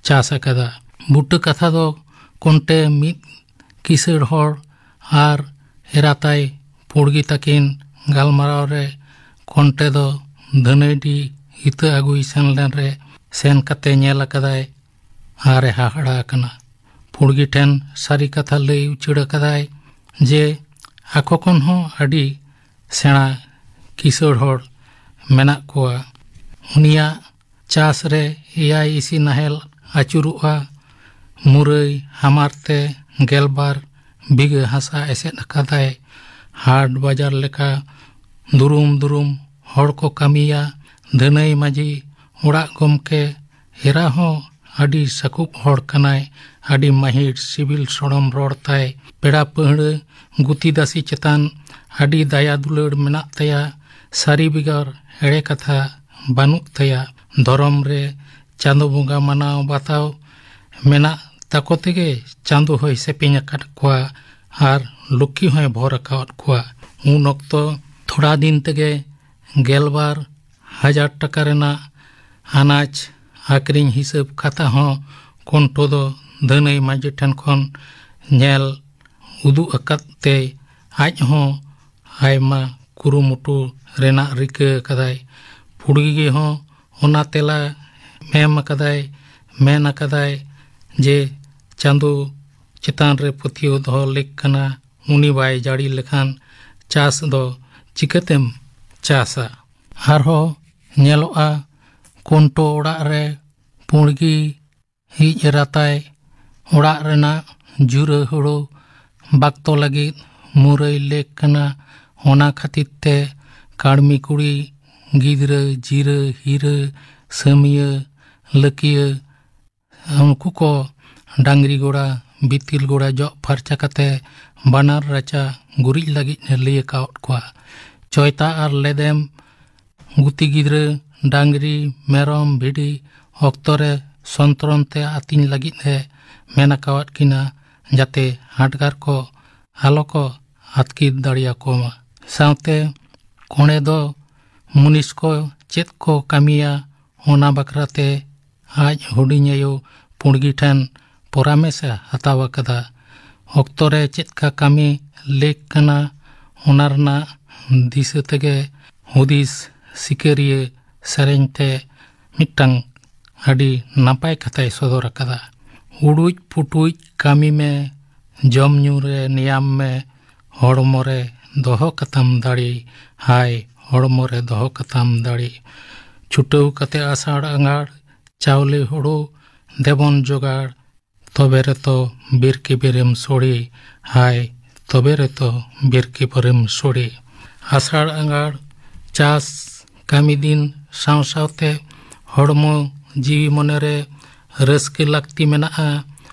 ᱪᱟᱥ ᱟᱠᱟᱫᱟ᱾ ᱵᱩᱴᱟᱹ ᱠᱟᱛᱷᱟ ᱫᱚ ᱠᱚᱱᱴᱮ ᱢᱤᱫ ᱠᱤᱥᱟᱹᱬ ᱦᱚᱲ ᱟᱨ ᱮᱨᱟᱛᱟᱭ ᱯᱩᱲᱜᱤ ᱛᱟᱹᱠᱤᱱ ᱜᱟᱞᱢᱟᱨᱟᱣ ᱨᱮ ᱠᱚᱱᱴᱮ ᱫᱚ ᱫᱷᱟᱹᱱᱟᱹᱭᱰᱤ ᱤᱛᱟᱹ ᱟᱹᱜᱩᱭ ᱥᱮᱱ ᱞᱮᱱ ᱨᱮ ᱥᱮᱱ ᱠᱟᱛᱮ ᱧᱮᱞ ᱟᱠᱟᱫᱟᱭ ᱟᱨ ᱮ ᱦᱟᱦᱟᱲᱟ ᱟᱠᱟᱱᱟ᱾ ᱯᱩᱲᱜᱤ ᱴᱷᱮᱱ ᱥᱟᱹᱨᱤ ᱠᱟᱛᱷᱟ ᱞᱟᱹᱭ ᱩᱪᱟᱹᱲ ᱟᱠᱟᱫᱟᱭ ᱡᱮ ᱟᱠᱚ ᱠᱷᱚᱱ ᱦᱚᱸ ᱟᱹᱰᱤ ᱥᱮᱬᱟ ᱠᱤᱥᱟᱹᱬ ᱦᱚᱲ ᱢᱮᱱᱟᱜ ᱠᱚᱣᱟ᱾ ᱩᱱᱤᱭᱟᱜ ᱪᱟᱥ ᱨᱮ ᱮᱭᱟᱭ ᱤᱥᱤ ᱱᱟᱦᱮᱞ ᱟᱹᱪᱩᱨᱚᱜᱼᱟ᱾ ᱢᱩᱨᱟᱹᱭ ᱦᱟᱢᱟᱨ ᱛᱮ ᱜᱮᱞᱵᱟᱨ ᱵᱤᱜᱷᱟᱹ ᱦᱟᱥᱟ ᱮᱥᱮᱫ ᱟᱠᱟᱫᱟᱭ᱾ ᱦᱟᱴ ᱵᱟᱡᱟᱨ ᱞᱮᱠᱟ ᱫᱩᱨᱩᱢ ᱫᱩᱨᱩᱢ ᱦᱚᱲ ᱠᱚ ᱠᱟᱹᱢᱤᱭᱟ᱾ ᱫᱷᱟᱹᱱᱟᱹᱭ ᱢᱟᱹᱡᱷᱤ ᱚᱲᱟᱜ ᱜᱚᱢᱠᱮ ᱮᱨᱟ ᱦᱚᱸ ᱟᱹᱰᱤ ᱥᱟᱹᱠᱩᱵ ᱦᱚᱲ ᱠᱟᱱᱟᱭ, ᱟᱹᱰᱤ ᱢᱟᱹᱦᱤᱨ ᱥᱤᱵᱤᱞ ᱥᱚᱲᱚᱢ ᱨᱚᱲ ᱛᱟᱭ᱾ ᱯᱮᱲᱟ ᱯᱟᱹᱦᱲᱟᱹ ᱜᱩᱛᱤ ᱫᱟᱹᱥᱤ ᱪᱮᱛᱟᱱ ᱟᱹᱰᱤ ᱫᱟᱭᱟ ᱫᱩᱞᱟᱹᱲ ᱢᱮᱱᱟᱜ ᱛᱟᱭᱟ᱾ ᱥᱟᱹᱨᱤ ᱵᱮᱜᱚᱨ ᱮᱲᱮ ᱠᱟᱛᱷᱟ ᱵᱟᱹᱱᱩᱜ ᱛᱟᱭᱟ᱾ ᱫᱷᱚᱨᱚᱢ ᱨᱮ ᱪᱟᱸᱫᱚ ᱵᱚᱸᱜᱟ ᱢᱟᱱᱟᱣ ᱵᱟᱛᱟᱣ ᱢᱮᱱᱟᱜ ᱛᱟᱠᱚ ᱛᱮᱜᱮ ᱪᱟᱸᱫᱚ ᱦᱚᱸᱭ ᱥᱮᱯᱮᱧ ᱟᱠᱟᱫ ᱠᱚᱣᱟ ᱟᱨ ᱞᱚᱠᱠᱷᱤ ᱦᱚᱸᱭ ᱵᱷᱚᱨ ᱟᱠᱟᱫ ᱠᱚᱣᱟ᱾ ᱩᱱ ᱚᱠᱛᱚ ᱛᱷᱚᱲᱟ ᱫᱤᱱ ᱛᱮᱜᱮ ᱜᱮᱞᱵᱟᱨ ᱦᱟᱡᱟᱨ ᱴᱟᱠᱟ ᱨᱮᱱᱟᱜ ᱟᱱᱟᱡᱽ ᱟᱹᱠᱷᱨᱤᱧ ᱦᱤᱥᱟᱹᱵ ᱠᱷᱟᱛᱟ ᱦᱚᱸ ᱠᱚᱱᱴᱚ ᱫᱚ ᱫᱷᱟᱹᱱᱟᱹᱭ ᱢᱟᱹᱡᱷᱤ ᱴᱷᱮᱱ ᱠᱷᱚᱱ ᱧᱮᱞ ᱩᱫᱩᱜ ᱟᱠᱟᱫ ᱛᱮ ᱟᱡ ᱦᱚᱸ ᱟᱭᱢᱟ ᱠᱩᱨᱩᱢᱩᱴᱩ ᱨᱮᱱᱟᱜ ᱨᱤᱠᱟᱹ ᱟᱠᱟᱫᱟᱭ᱾ ᱯᱩᱲᱜᱤ ᱦᱚᱸ ᱚᱱᱟ ᱛᱮᱞᱟ ᱢᱮᱢ ᱟᱠᱟᱫᱟᱭ, ᱢᱮᱱ ᱟᱠᱟᱫᱟᱭ ᱡᱮ ᱪᱟᱸᱫᱚ ᱪᱮᱛᱟᱱ ᱨᱮ ᱯᱟᱹᱛᱭᱟᱹᱣ ᱫᱚᱦᱚ ᱞᱮᱠ ᱠᱟᱱᱟ, ᱩᱱᱤ ᱵᱟᱭ ᱡᱟᱹᱲᱤ ᱞᱮᱠᱷᱟᱱ ᱪᱟᱥ ᱫᱚ ᱪᱤᱠᱟᱹᱛᱮᱢ ᱪᱟᱥᱟ? ᱟᱨᱦᱚᱸ ᱧᱮᱞᱚᱜᱼᱟ, ᱠᱚᱱᱴᱚ ᱚᱲᱟᱜ ᱨᱮ ᱯᱩᱲᱜᱤ ᱦᱤᱡ ᱮᱨᱟᱛᱟᱭ ᱚᱲᱟᱜ ᱨᱮᱱᱟᱜ ᱡᱩᱨᱟᱹ ᱦᱩᱲᱩ ᱵᱟᱠᱛᱚ ᱞᱟᱹᱜᱤᱫ ᱢᱩᱨᱟᱹᱭ ᱞᱮᱠ ᱠᱟᱱᱟ᱾ ᱚᱱᱟ ᱠᱷᱟᱹᱛᱤᱨ ᱛᱮ ᱠᱟᱹᱲᱢᱤ ᱠᱩᱲᱤ, ᱜᱤᱫᱽᱨᱟᱹ, ᱡᱤᱨᱟᱹ, ᱦᱤᱨᱟᱹ, ᱥᱟᱹᱢᱤᱭᱟᱹ, ᱞᱟᱹᱠᱤᱭᱟᱹ, ᱩᱱᱠᱩ ᱠᱚ ᱰᱟᱝᱨᱤ ᱜᱚᱲᱟ, ᱵᱤᱛᱤᱞ ᱜᱚᱲᱟ ᱡᱚᱜ ᱯᱷᱟᱨᱪᱟ ᱠᱟᱛᱮ ᱵᱟᱱᱟᱨ ᱨᱟᱪᱟ ᱜᱩᱨᱤᱡ ᱞᱟᱹᱜᱤᱫ ᱮ ᱞᱟᱹᱭ ᱟᱠᱟᱣᱟᱫ ᱠᱚᱣᱟ᱾ ᱪᱚᱭᱛᱟ ᱟᱨ ᱞᱮᱫᱮᱢ ᱜᱩᱛᱤ ᱜᱤᱫᱽᱨᱟᱹ ᱰᱟᱝᱨᱤ, ᱢᱮᱨᱚᱢ, ᱵᱷᱤᱰᱤ ᱚᱠᱛᱚ ᱨᱮ ᱥᱚᱱᱛᱨᱚᱱ ᱛᱮ ᱟᱹᱛᱤᱧ ᱞᱟᱹᱜᱤᱫ ᱮ ᱢᱮᱱ ᱟᱠᱟᱣᱟᱫ ᱠᱤᱱᱟ, ᱡᱟᱛᱮ ᱦᱟᱰᱜᱟᱨ ᱠᱚ ᱟᱞᱚ ᱠᱚ ᱟᱹᱛᱠᱤᱨ ᱫᱟᱲᱮᱭᱟᱠᱚ ᱢᱟ᱾ ᱥᱟᱶᱛᱮ ᱠᱚᱬᱮ ᱫᱚ ᱢᱩᱱᱤᱥ ᱠᱚ ᱪᱮᱫ ᱠᱚ ᱠᱟᱹᱢᱤᱭᱟ, ᱚᱱᱟ ᱵᱟᱠᱷᱨᱟᱛᱮ ᱟᱡ ᱦᱩᱰᱤᱧ ᱟᱭᱳ ᱯᱩᱸᱰᱜᱤ ᱴᱷᱮᱱ ᱯᱚᱨᱟᱢᱮᱥ ᱮ ᱦᱟᱛᱟᱣ ᱟᱠᱟᱫᱟ᱾ ᱚᱠᱛᱚ ᱨᱮ ᱪᱮᱫ ᱠᱟ ᱠᱟᱹᱢᱤ ᱞᱮᱠ ᱠᱟᱱᱟ, ᱚᱱᱟ ᱨᱮᱱᱟᱜ ᱫᱤᱥᱟᱹ ᱛᱮᱜᱮ ᱦᱩᱫᱤᱥ ᱥᱤᱠᱟᱹᱨᱤᱭᱟᱹ ᱥᱮᱨᱮᱧ ᱛᱮ ᱢᱤᱫᱴᱟᱝ ᱟᱹᱰᱤ ᱱᱟᱯᱟᱭ ᱠᱟᱛᱷᱟᱭ ᱥᱚᱫᱚᱨ ᱟᱠᱟᱫᱟ᱾ ᱩᱰᱩᱡ ᱯᱩᱴᱩᱡ ᱠᱟᱹᱢᱤ ᱢᱮ, ᱡᱚᱢ ᱧᱩ ᱨᱮ ᱱᱮᱭᱟᱢ ᱢᱮ, ᱦᱚᱲᱢᱚ ᱨᱮ ᱫᱚᱦᱚ ᱠᱟᱛᱟᱢ ᱫᱟᱲᱮ, ᱦᱟᱭ ᱦᱚᱲᱢᱚ ᱨᱮ ᱫᱚᱦᱚ ᱠᱟᱛᱟᱢ ᱫᱟᱲᱮ᱾ ᱪᱷᱩᱴᱟᱹᱣ ᱠᱟᱛᱮ ᱟᱥᱟᱲ ᱟᱸᱜᱷᱟᱲ, ᱪᱟᱣᱞᱮ ᱦᱳᱲᱳ ᱫᱮᱵᱚᱱ ᱡᱚᱜᱟᱲ, ᱛᱚᱵᱮ ᱨᱮᱛᱚ ᱵᱤᱨ ᱠᱤᱵᱤᱨᱮᱢ ᱥᱳᱲᱮ, ᱦᱟᱭ ᱛᱚᱵᱮ ᱨᱮᱛᱚ ᱵᱤᱨ ᱠᱤᱵᱤᱨᱮᱢ ᱥᱳᱲᱮ᱾ ᱟᱥᱟᱲ ᱟᱸᱜᱷᱟᱲ ᱪᱟᱥ ᱠᱟᱹᱢᱤ ᱫᱤᱱ ᱥᱟᱶ ᱥᱟᱶᱛᱮ ᱦᱚᱲᱢᱚ ᱡᱤᱣᱤ ᱢᱚᱱᱮ ᱨᱮ ᱨᱟᱹᱥᱠᱟᱹ ᱞᱟᱹᱠᱛᱤ ᱢᱮᱱᱟᱜᱼᱟ᱾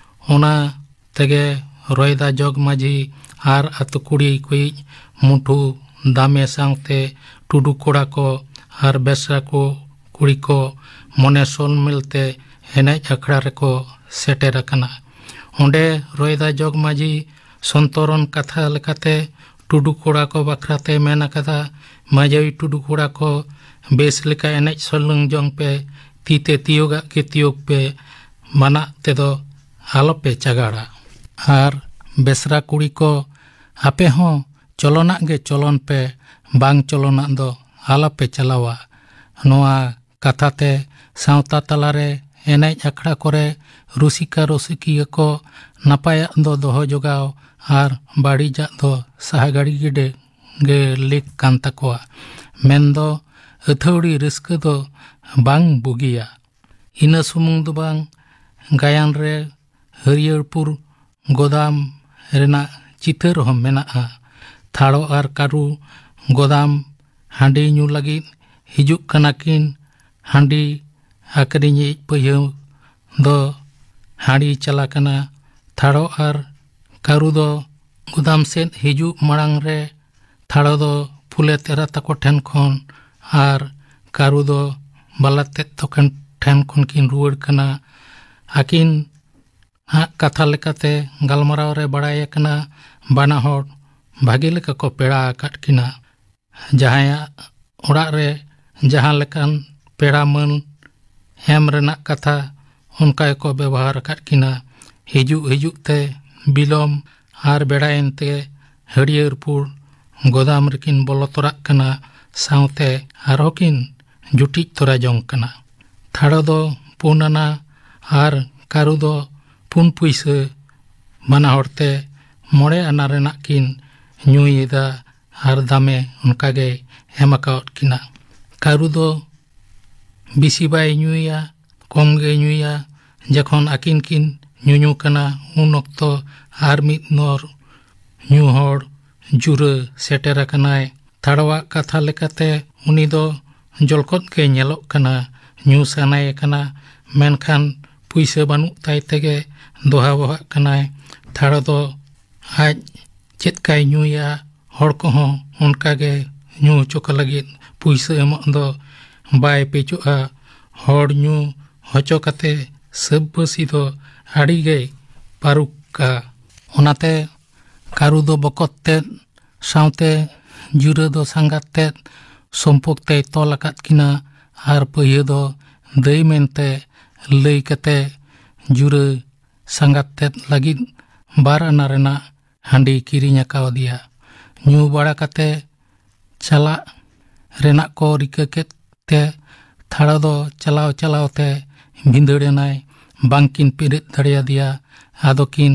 ᱚᱱᱟ ᱛᱮᱜᱮ ᱨᱚᱭᱫᱟ ᱡᱚᱜᱽ ᱢᱟᱹᱡᱷᱤ ᱟᱨ ᱟᱹᱛᱩ ᱠᱩᱲᱤ ᱠᱚᱭᱤᱡ ᱢᱩᱴᱷᱩ ᱫᱟᱢᱮ ᱥᱟᱶᱛᱮ ᱴᱩᱰᱩ ᱠᱚᱲᱟ ᱠᱚ ᱟᱨ ᱵᱮᱥᱨᱟ ᱠᱚ ᱠᱩᱲᱤ ᱠᱚ ᱢᱚᱱᱮ ᱥᱚᱞ ᱢᱤᱞ ᱛᱮ ᱮᱱᱮᱡ ᱟᱠᱷᱲᱟ ᱨᱮᱠᱚ ᱥᱮᱴᱮᱨ ᱟᱠᱟᱱᱟ᱾ ᱚᱸᱰᱮ ᱨᱚᱭᱫᱟ ᱡᱚᱜᱽ ᱢᱟᱹᱡᱷᱤ ᱥᱚᱱᱛᱚᱨᱚᱱ ᱠᱟᱛᱷᱟ ᱞᱮᱠᱟᱛᱮ ᱴᱩᱰᱩ ᱠᱚᱲᱟ ᱠᱚ ᱵᱟᱠᱷᱨᱟ ᱛᱮ ᱢᱮᱱ ᱟᱠᱟᱫᱟ, ᱢᱟᱹᱡᱷᱤ ᱴᱩᱰᱩ ᱠᱚᱲᱟ ᱠᱚ ᱵᱮᱥ ᱞᱮᱠᱟ ᱮᱱᱮᱡ ᱥᱚᱞᱚᱝ ᱡᱚᱝ ᱯᱮ, ᱛᱤ ᱛᱮ ᱛᱤᱭᱳᱜᱟᱜ ᱜᱮ ᱛᱤᱭᱳᱜ ᱯᱮ, ᱢᱟᱱᱟᱜ ᱛᱮᱫᱚ ᱟᱞᱚᱯᱮ ᱪᱟᱜᱟᱲᱟ᱾ ᱟᱨ ᱵᱮᱥᱨᱟ ᱠᱩᱲᱤ ᱠᱚ ᱟᱯᱮ ᱦᱚᱸ ᱪᱚᱞᱚᱱᱟᱜ ᱜᱮ ᱪᱚᱞᱚᱱ ᱯᱮ, ᱵᱟᱝ ᱪᱚᱞᱚᱱᱟᱜ ᱫᱚ ᱟᱞᱚᱯᱮ ᱪᱟᱞᱟᱣᱟ᱾ ᱱᱚᱣᱟ ᱠᱟᱛᱷᱟ ᱛᱮ ᱥᱟᱶᱛᱟ ᱛᱟᱞᱟᱨᱮ ᱮᱱᱮᱡ ᱟᱠᱷᱲᱟ ᱠᱚᱨᱮ ᱨᱩᱥᱤᱠᱟ ᱨᱩᱥᱤᱠᱤᱭᱟᱹ ᱠᱚ ᱱᱟᱯᱟᱭᱟᱜ ᱫᱚ ᱫᱚᱦᱚ ᱡᱚᱜᱟᱣ ᱟᱨ ᱵᱟᱹᱲᱤᱡᱟᱜ ᱫᱚ ᱥᱟᱦᱟ ᱜᱟᱹᱲᱤ ᱜᱤᱰᱤ ᱜᱮ ᱞᱮᱠ ᱠᱟᱱ ᱛᱟᱠᱚᱣᱟ᱾ ᱢᱮᱱᱫᱚ ᱟᱹᱛᱷᱟᱹᱣᱲᱤ ᱨᱟᱹᱥᱠᱟᱹ ᱫᱚ ᱵᱟᱝ ᱵᱩᱜᱤᱭᱟ᱾ ᱤᱱᱟᱹ ᱥᱩᱢᱩᱝ ᱫᱚ ᱵᱟᱝ, ᱜᱟᱭᱟᱱ ᱨᱮ ᱦᱟᱹᱨᱭᱟᱹᱲ ᱯᱩᱨ ᱜᱚᱫᱟᱢ ᱨᱮᱱᱟᱜ ᱪᱤᱛᱟᱹᱨ ᱦᱚᱸ ᱢᱮᱱᱟᱜᱼᱟ᱾ ᱛᱷᱟᱲᱚ ᱟᱨ ᱠᱟᱹᱨᱩ ᱜᱚᱫᱟᱢ ᱦᱟᱺᱰᱤ ᱧᱩ ᱞᱟᱹᱜᱤᱫ ᱦᱤᱡᱩᱜ ᱠᱟᱱᱟ ᱠᱤᱱ᱾ ᱦᱟᱺᱰᱤ ᱟᱹᱠᱷᱨᱤᱧᱤᱡ ᱯᱟᱹᱭᱦᱟᱹ ᱫᱚ ᱦᱟᱺᱰᱤ ᱪᱟᱞᱟ ᱠᱟᱱᱟ᱾ ᱛᱷᱟᱲᱚ ᱟᱨ ᱠᱟᱹᱨᱩ ᱫᱚ ᱜᱚᱫᱟᱢ ᱥᱮᱫ ᱦᱤᱡᱩᱜ ᱢᱟᱲᱟᱝ ᱨᱮ ᱛᱷᱟᱲᱚ ᱫᱚ ᱯᱷᱩᱞᱮ ᱛᱮᱨᱟ ᱛᱟᱠᱚ ᱴᱷᱮᱱ ᱠᱷᱚᱱ ᱟᱨ ᱠᱟᱹᱨᱩ ᱫᱚ ᱵᱟᱞᱟ ᱛᱮᱫ ᱛᱟᱠᱚ ᱴᱷᱮᱱ ᱠᱷᱚᱱ ᱠᱤᱱ ᱨᱩᱣᱟᱹᱲ ᱠᱟᱱᱟ᱾ ᱟᱹᱠᱤᱱ ᱟᱜ ᱠᱟᱛᱷᱟ ᱞᱮᱠᱟᱛᱮ ᱜᱟᱞᱢᱟᱨᱟᱣ ᱨᱮ ᱵᱟᱲᱟᱭ ᱟᱠᱟᱱᱟ, ᱵᱟᱱᱟ ᱦᱚᱲ ᱵᱷᱟᱜᱮ ᱞᱮᱠᱟ ᱠᱚ ᱯᱮᱲᱟ ᱟᱠᱟᱫ ᱠᱤᱱᱟ᱾ ᱡᱟᱦᱟᱸᱭᱟᱜ ᱚᱲᱟᱜ ᱨᱮ ᱡᱟᱦᱟᱸ ᱞᱮᱠᱟᱱ ᱯᱮᱲᱟ ᱢᱟᱹᱱ ᱮᱢ ᱨᱮᱱᱟᱜ ᱠᱟᱛᱷᱟ ᱚᱱᱠᱟ ᱜᱮᱠᱚ ᱵᱮᱵᱚᱦᱟᱨ ᱟᱠᱟᱫ ᱠᱤᱱᱟ᱾ ᱦᱤᱡᱩᱜ ᱦᱤᱡᱩᱜ ᱛᱮ ᱵᱤᱞᱚᱢ ᱟᱨ ᱵᱮᱲᱟᱭᱮᱱ ᱛᱮ ᱦᱟᱹᱨᱭᱟᱹᱲ ᱯᱩᱲ ᱜᱚᱫᱟᱢ ᱨᱮᱠᱤᱱ ᱵᱚᱞᱚ ᱛᱚᱨᱟᱜ ᱠᱟᱱᱟ, ᱥᱟᱶᱛᱮ ᱟᱨᱦᱚᱸ ᱠᱤᱱ ᱡᱩᱴᱤᱡ ᱛᱚᱨᱟ ᱡᱚᱝ ᱠᱟᱱᱟ᱾ ᱛᱷᱟᱲᱚ ᱫᱚ ᱯᱩᱱ ᱟᱱᱟ ᱟᱨ ᱠᱟᱹᱨᱩ ᱫᱚ ᱯᱩᱱ ᱯᱩᱭᱥᱟᱹ ᱵᱟᱱᱟ ᱦᱚᱲ ᱛᱮ ᱢᱚᱬᱮ ᱟᱱᱟ ᱨᱮᱱᱟᱜ ᱠᱤᱱ ᱧᱩᱭᱮᱫᱟ ᱟᱨ ᱫᱟᱢᱮ ᱚᱱᱠᱟ ᱜᱮᱭ ᱮᱢ ᱟᱠᱟᱣᱟᱫ ᱠᱤᱱᱟ᱾ ᱠᱟᱹᱨᱩ ᱫᱚ ᱵᱮᱥᱤ ᱵᱟᱭ ᱧᱩᱭᱟ, ᱠᱚᱢ ᱜᱮ ᱧᱩᱭᱟ᱾ ᱡᱚᱠᱷᱚᱱ ᱟᱹᱠᱤᱱ ᱠᱤᱱ ᱧᱩᱧᱩ ᱠᱟᱱᱟ, ᱩᱱ ᱚᱠᱛᱚ ᱟᱨ ᱢᱤᱫ ᱱᱚᱨ ᱧᱩ ᱦᱚᱲ ᱡᱩᱨᱟᱹ ᱥᱮᱴᱮᱨ ᱟᱠᱟᱱᱟᱭ᱾ ᱛᱷᱟᱲᱣᱟᱜ ᱠᱟᱛᱷᱟ ᱞᱮᱠᱟᱛᱮ ᱩᱱᱤ ᱫᱚ ᱡᱚᱞᱠᱚᱫ ᱜᱮ ᱧᱮᱞᱚᱜ ᱠᱟᱱᱟ, ᱧᱩ ᱥᱟᱱᱟᱭᱮ ᱠᱟᱱᱟ, ᱢᱮᱱᱠᱷᱟᱱ ᱯᱩᱭᱥᱟᱹ ᱵᱟᱹᱱᱩᱜ ᱛᱟᱭ ᱛᱮᱜᱮ ᱫᱚᱦᱟ ᱵᱚᱦᱟᱜ ᱠᱟᱱᱟᱭ᱾ ᱛᱷᱟᱲᱚ ᱫᱚ ᱟᱡ ᱪᱮᱫ ᱠᱟᱭ ᱧᱩᱭᱟ, ᱦᱚᱲ ᱠᱚᱦᱚᱸ ᱚᱱᱠᱟ ᱜᱮ ᱧᱩ ᱦᱚᱪᱚ ᱠᱚ ᱞᱟᱹᱜᱤᱫ ᱯᱩᱭᱥᱟᱹ ᱮᱢᱚᱜ ᱫᱚ ᱵᱟᱭ ᱯᱮᱪᱚᱜᱼᱟ᱾ ᱦᱚᱲ ᱧᱩ ᱦᱚᱪᱚ ᱠᱟᱛᱮ ᱥᱟᱹᱵᱵᱟᱹᱥᱤ ᱫᱚ ᱟᱹᱰᱤ ᱜᱮᱭ ᱯᱟᱹᱨᱩᱠᱟ᱾ ᱚᱱᱟᱛᱮ ᱠᱟᱹᱨᱩ ᱫᱚ ᱵᱚᱠᱚᱛ ᱛᱮᱫ ᱥᱟᱶᱛᱮ ᱡᱩᱨᱟᱹ ᱫᱚ ᱥᱟᱸᱜᱟᱛ ᱛᱮᱫ ᱥᱚᱢᱯᱚᱠ ᱛᱮᱭ ᱛᱚᱞ ᱟᱠᱟᱫ ᱠᱤᱱᱟ ᱟᱨ ᱯᱟᱹᱦᱭᱟᱹ ᱫᱚ ᱫᱟᱹᱭ ᱢᱮᱱᱛᱮ ᱞᱟᱹᱭ ᱠᱟᱛᱮ ᱡᱩᱨᱟᱹ ᱥᱟᱸᱜᱟᱛ ᱛᱮᱫ ᱞᱟᱹᱜᱤᱫ ᱵᱟᱨ ᱟᱱᱟ ᱨᱮᱱᱟᱜ ᱦᱟᱺᱰᱤ ᱠᱤᱨᱤᱧ ᱟᱠᱟᱣᱟᱫᱮᱭᱟ᱾ ᱧᱩ ᱵᱟᱲᱟ ᱠᱟᱛᱮ ᱪᱟᱞᱟᱜ ᱨᱮᱱᱟᱜ ᱠᱚ ᱨᱤᱠᱟᱹ ᱠᱮᱫ ᱛᱮ ᱛᱷᱟᱲᱚ ᱫᱚ ᱪᱟᱞᱟᱣ ᱪᱟᱞᱟᱣ ᱛᱮ ᱵᱷᱤᱸᱫᱟᱹᱲ ᱮᱱᱟᱭ᱾ ᱵᱟᱝᱠᱤᱱ ᱯᱮᱨᱮᱫ ᱫᱟᱲᱮᱭᱟᱫᱮᱭᱟ, ᱟᱫᱚ ᱠᱤᱱ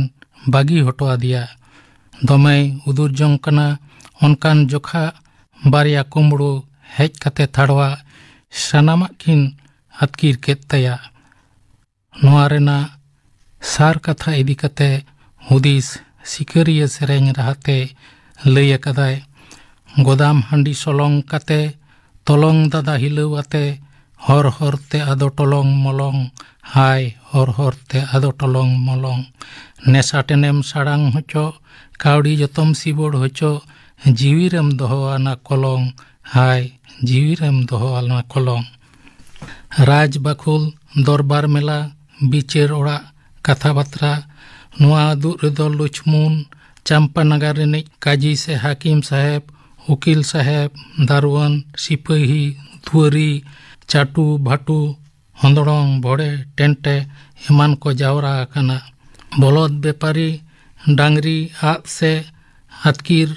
ᱵᱟᱹᱜᱤ ᱦᱚᱴᱚ ᱟᱫᱮᱭᱟ᱾ ᱫᱚᱢᱮᱭ ᱩᱫᱩᱨ ᱡᱚᱝ ᱠᱟᱱᱟ᱾ ᱚᱱᱠᱟᱱ ᱡᱚᱠᱷᱟ ᱵᱟᱨᱭᱟ ᱠᱩᱢᱵᱽᱲᱩ ᱦᱮᱡ ᱠᱟᱛᱮ ᱛᱷᱟᱲᱣᱟ ᱥᱟᱱᱟᱢᱟᱜ ᱠᱤᱱ ᱟᱹᱛᱠᱤᱨ ᱠᱮᱫ ᱛᱟᱭᱟ᱾ ᱱᱚᱣᱟ ᱨᱮᱱᱟᱜ ᱥᱟᱨ ᱠᱟᱛᱷᱟ ᱤᱫᱤ ᱠᱟᱛᱮ ᱦᱩᱫᱤᱥ ᱥᱤᱠᱟᱹᱨᱤᱭᱟᱹ ᱥᱮᱨᱮᱧ ᱨᱟᱦᱟᱛᱮ ᱞᱟᱹᱭ ᱟᱠᱟᱫᱟᱭ᱾ ᱜᱚᱫᱟᱢ ᱦᱟᱺᱰᱤ ᱥᱚᱞᱚᱝ ᱠᱟᱛᱮ ᱛᱚᱞᱚᱝ ᱫᱟᱫᱟ ᱦᱤᱞᱟᱹᱣ ᱟᱛᱮ ᱦᱚᱨ ᱦᱚᱨ ᱛᱮ ᱟᱫᱚ ᱴᱚᱞᱚᱝ ᱢᱚᱞᱚᱝ, ᱦᱟᱭ ᱦᱚᱨ ᱦᱚᱨ ᱛᱮ ᱟᱫᱚ ᱴᱚᱞᱚᱝ ᱢᱚᱞᱚᱝ᱾ ᱱᱮᱥᱟ ᱴᱮᱱᱮᱢ ᱥᱟᱲᱟᱝ ᱦᱚᱪᱚ, ᱠᱟᱹᱣᱰᱤ ᱡᱚᱛᱚᱢ ᱥᱤᱵᱚᱲ ᱦᱚᱪᱚ, ᱡᱤᱣᱤ ᱨᱮᱢ ᱫᱚᱦᱚ ᱟᱱᱟ ᱠᱚᱞᱚᱝ, ᱦᱟᱭ ᱡᱤᱣᱤ ᱨᱮᱢ ᱫᱚᱦᱚ ᱟᱱᱟ ᱠᱚᱞᱚᱝ᱾ ᱨᱟᱡᱽ ᱵᱟᱠᱷᱩᱞ, ᱫᱚᱨᱵᱟᱨ ᱢᱮᱞᱟ, ᱵᱤᱪᱟᱹᱨ ᱚᱲᱟᱜ, ᱠᱟᱛᱷᱟ ᱵᱟᱛᱨᱟ, ᱱᱚᱣᱟ ᱫᱩᱜ ᱨᱮᱫᱚ ᱞᱩᱪᱷᱢᱩᱱ, ᱪᱟᱢᱯᱟ ᱱᱟᱜᱟᱨ ᱨᱤᱱᱤᱡ ᱠᱟᱡᱤ ᱥᱮ ᱦᱟᱹᱠᱤᱢ ᱥᱟᱦᱮᱵᱽ, ᱩᱠᱤᱞ ᱥᱟᱦᱮᱵᱽ, ᱫᱟᱨᱣᱟᱱ, ᱥᱤᱯᱟᱹᱦᱤ, ᱫᱩᱣᱟᱹᱨᱤ, ᱪᱟᱴᱩ, ᱵᱷᱟᱴᱩ, ᱠᱷᱚᱸᱫᱽᱲᱚᱝ, ᱵᱷᱚᱲᱮ, ᱴᱮᱱᱴᱮ ᱮᱢᱟᱱ ᱠᱚ ᱡᱟᱣᱨᱟ ᱟᱠᱟᱱᱟ᱾ ᱵᱚᱞᱚᱫ ᱵᱮᱯᱟᱨᱤ ᱰᱟᱝᱨᱤ ᱟᱫ ᱥᱮ ᱟᱹᱛᱠᱤᱨ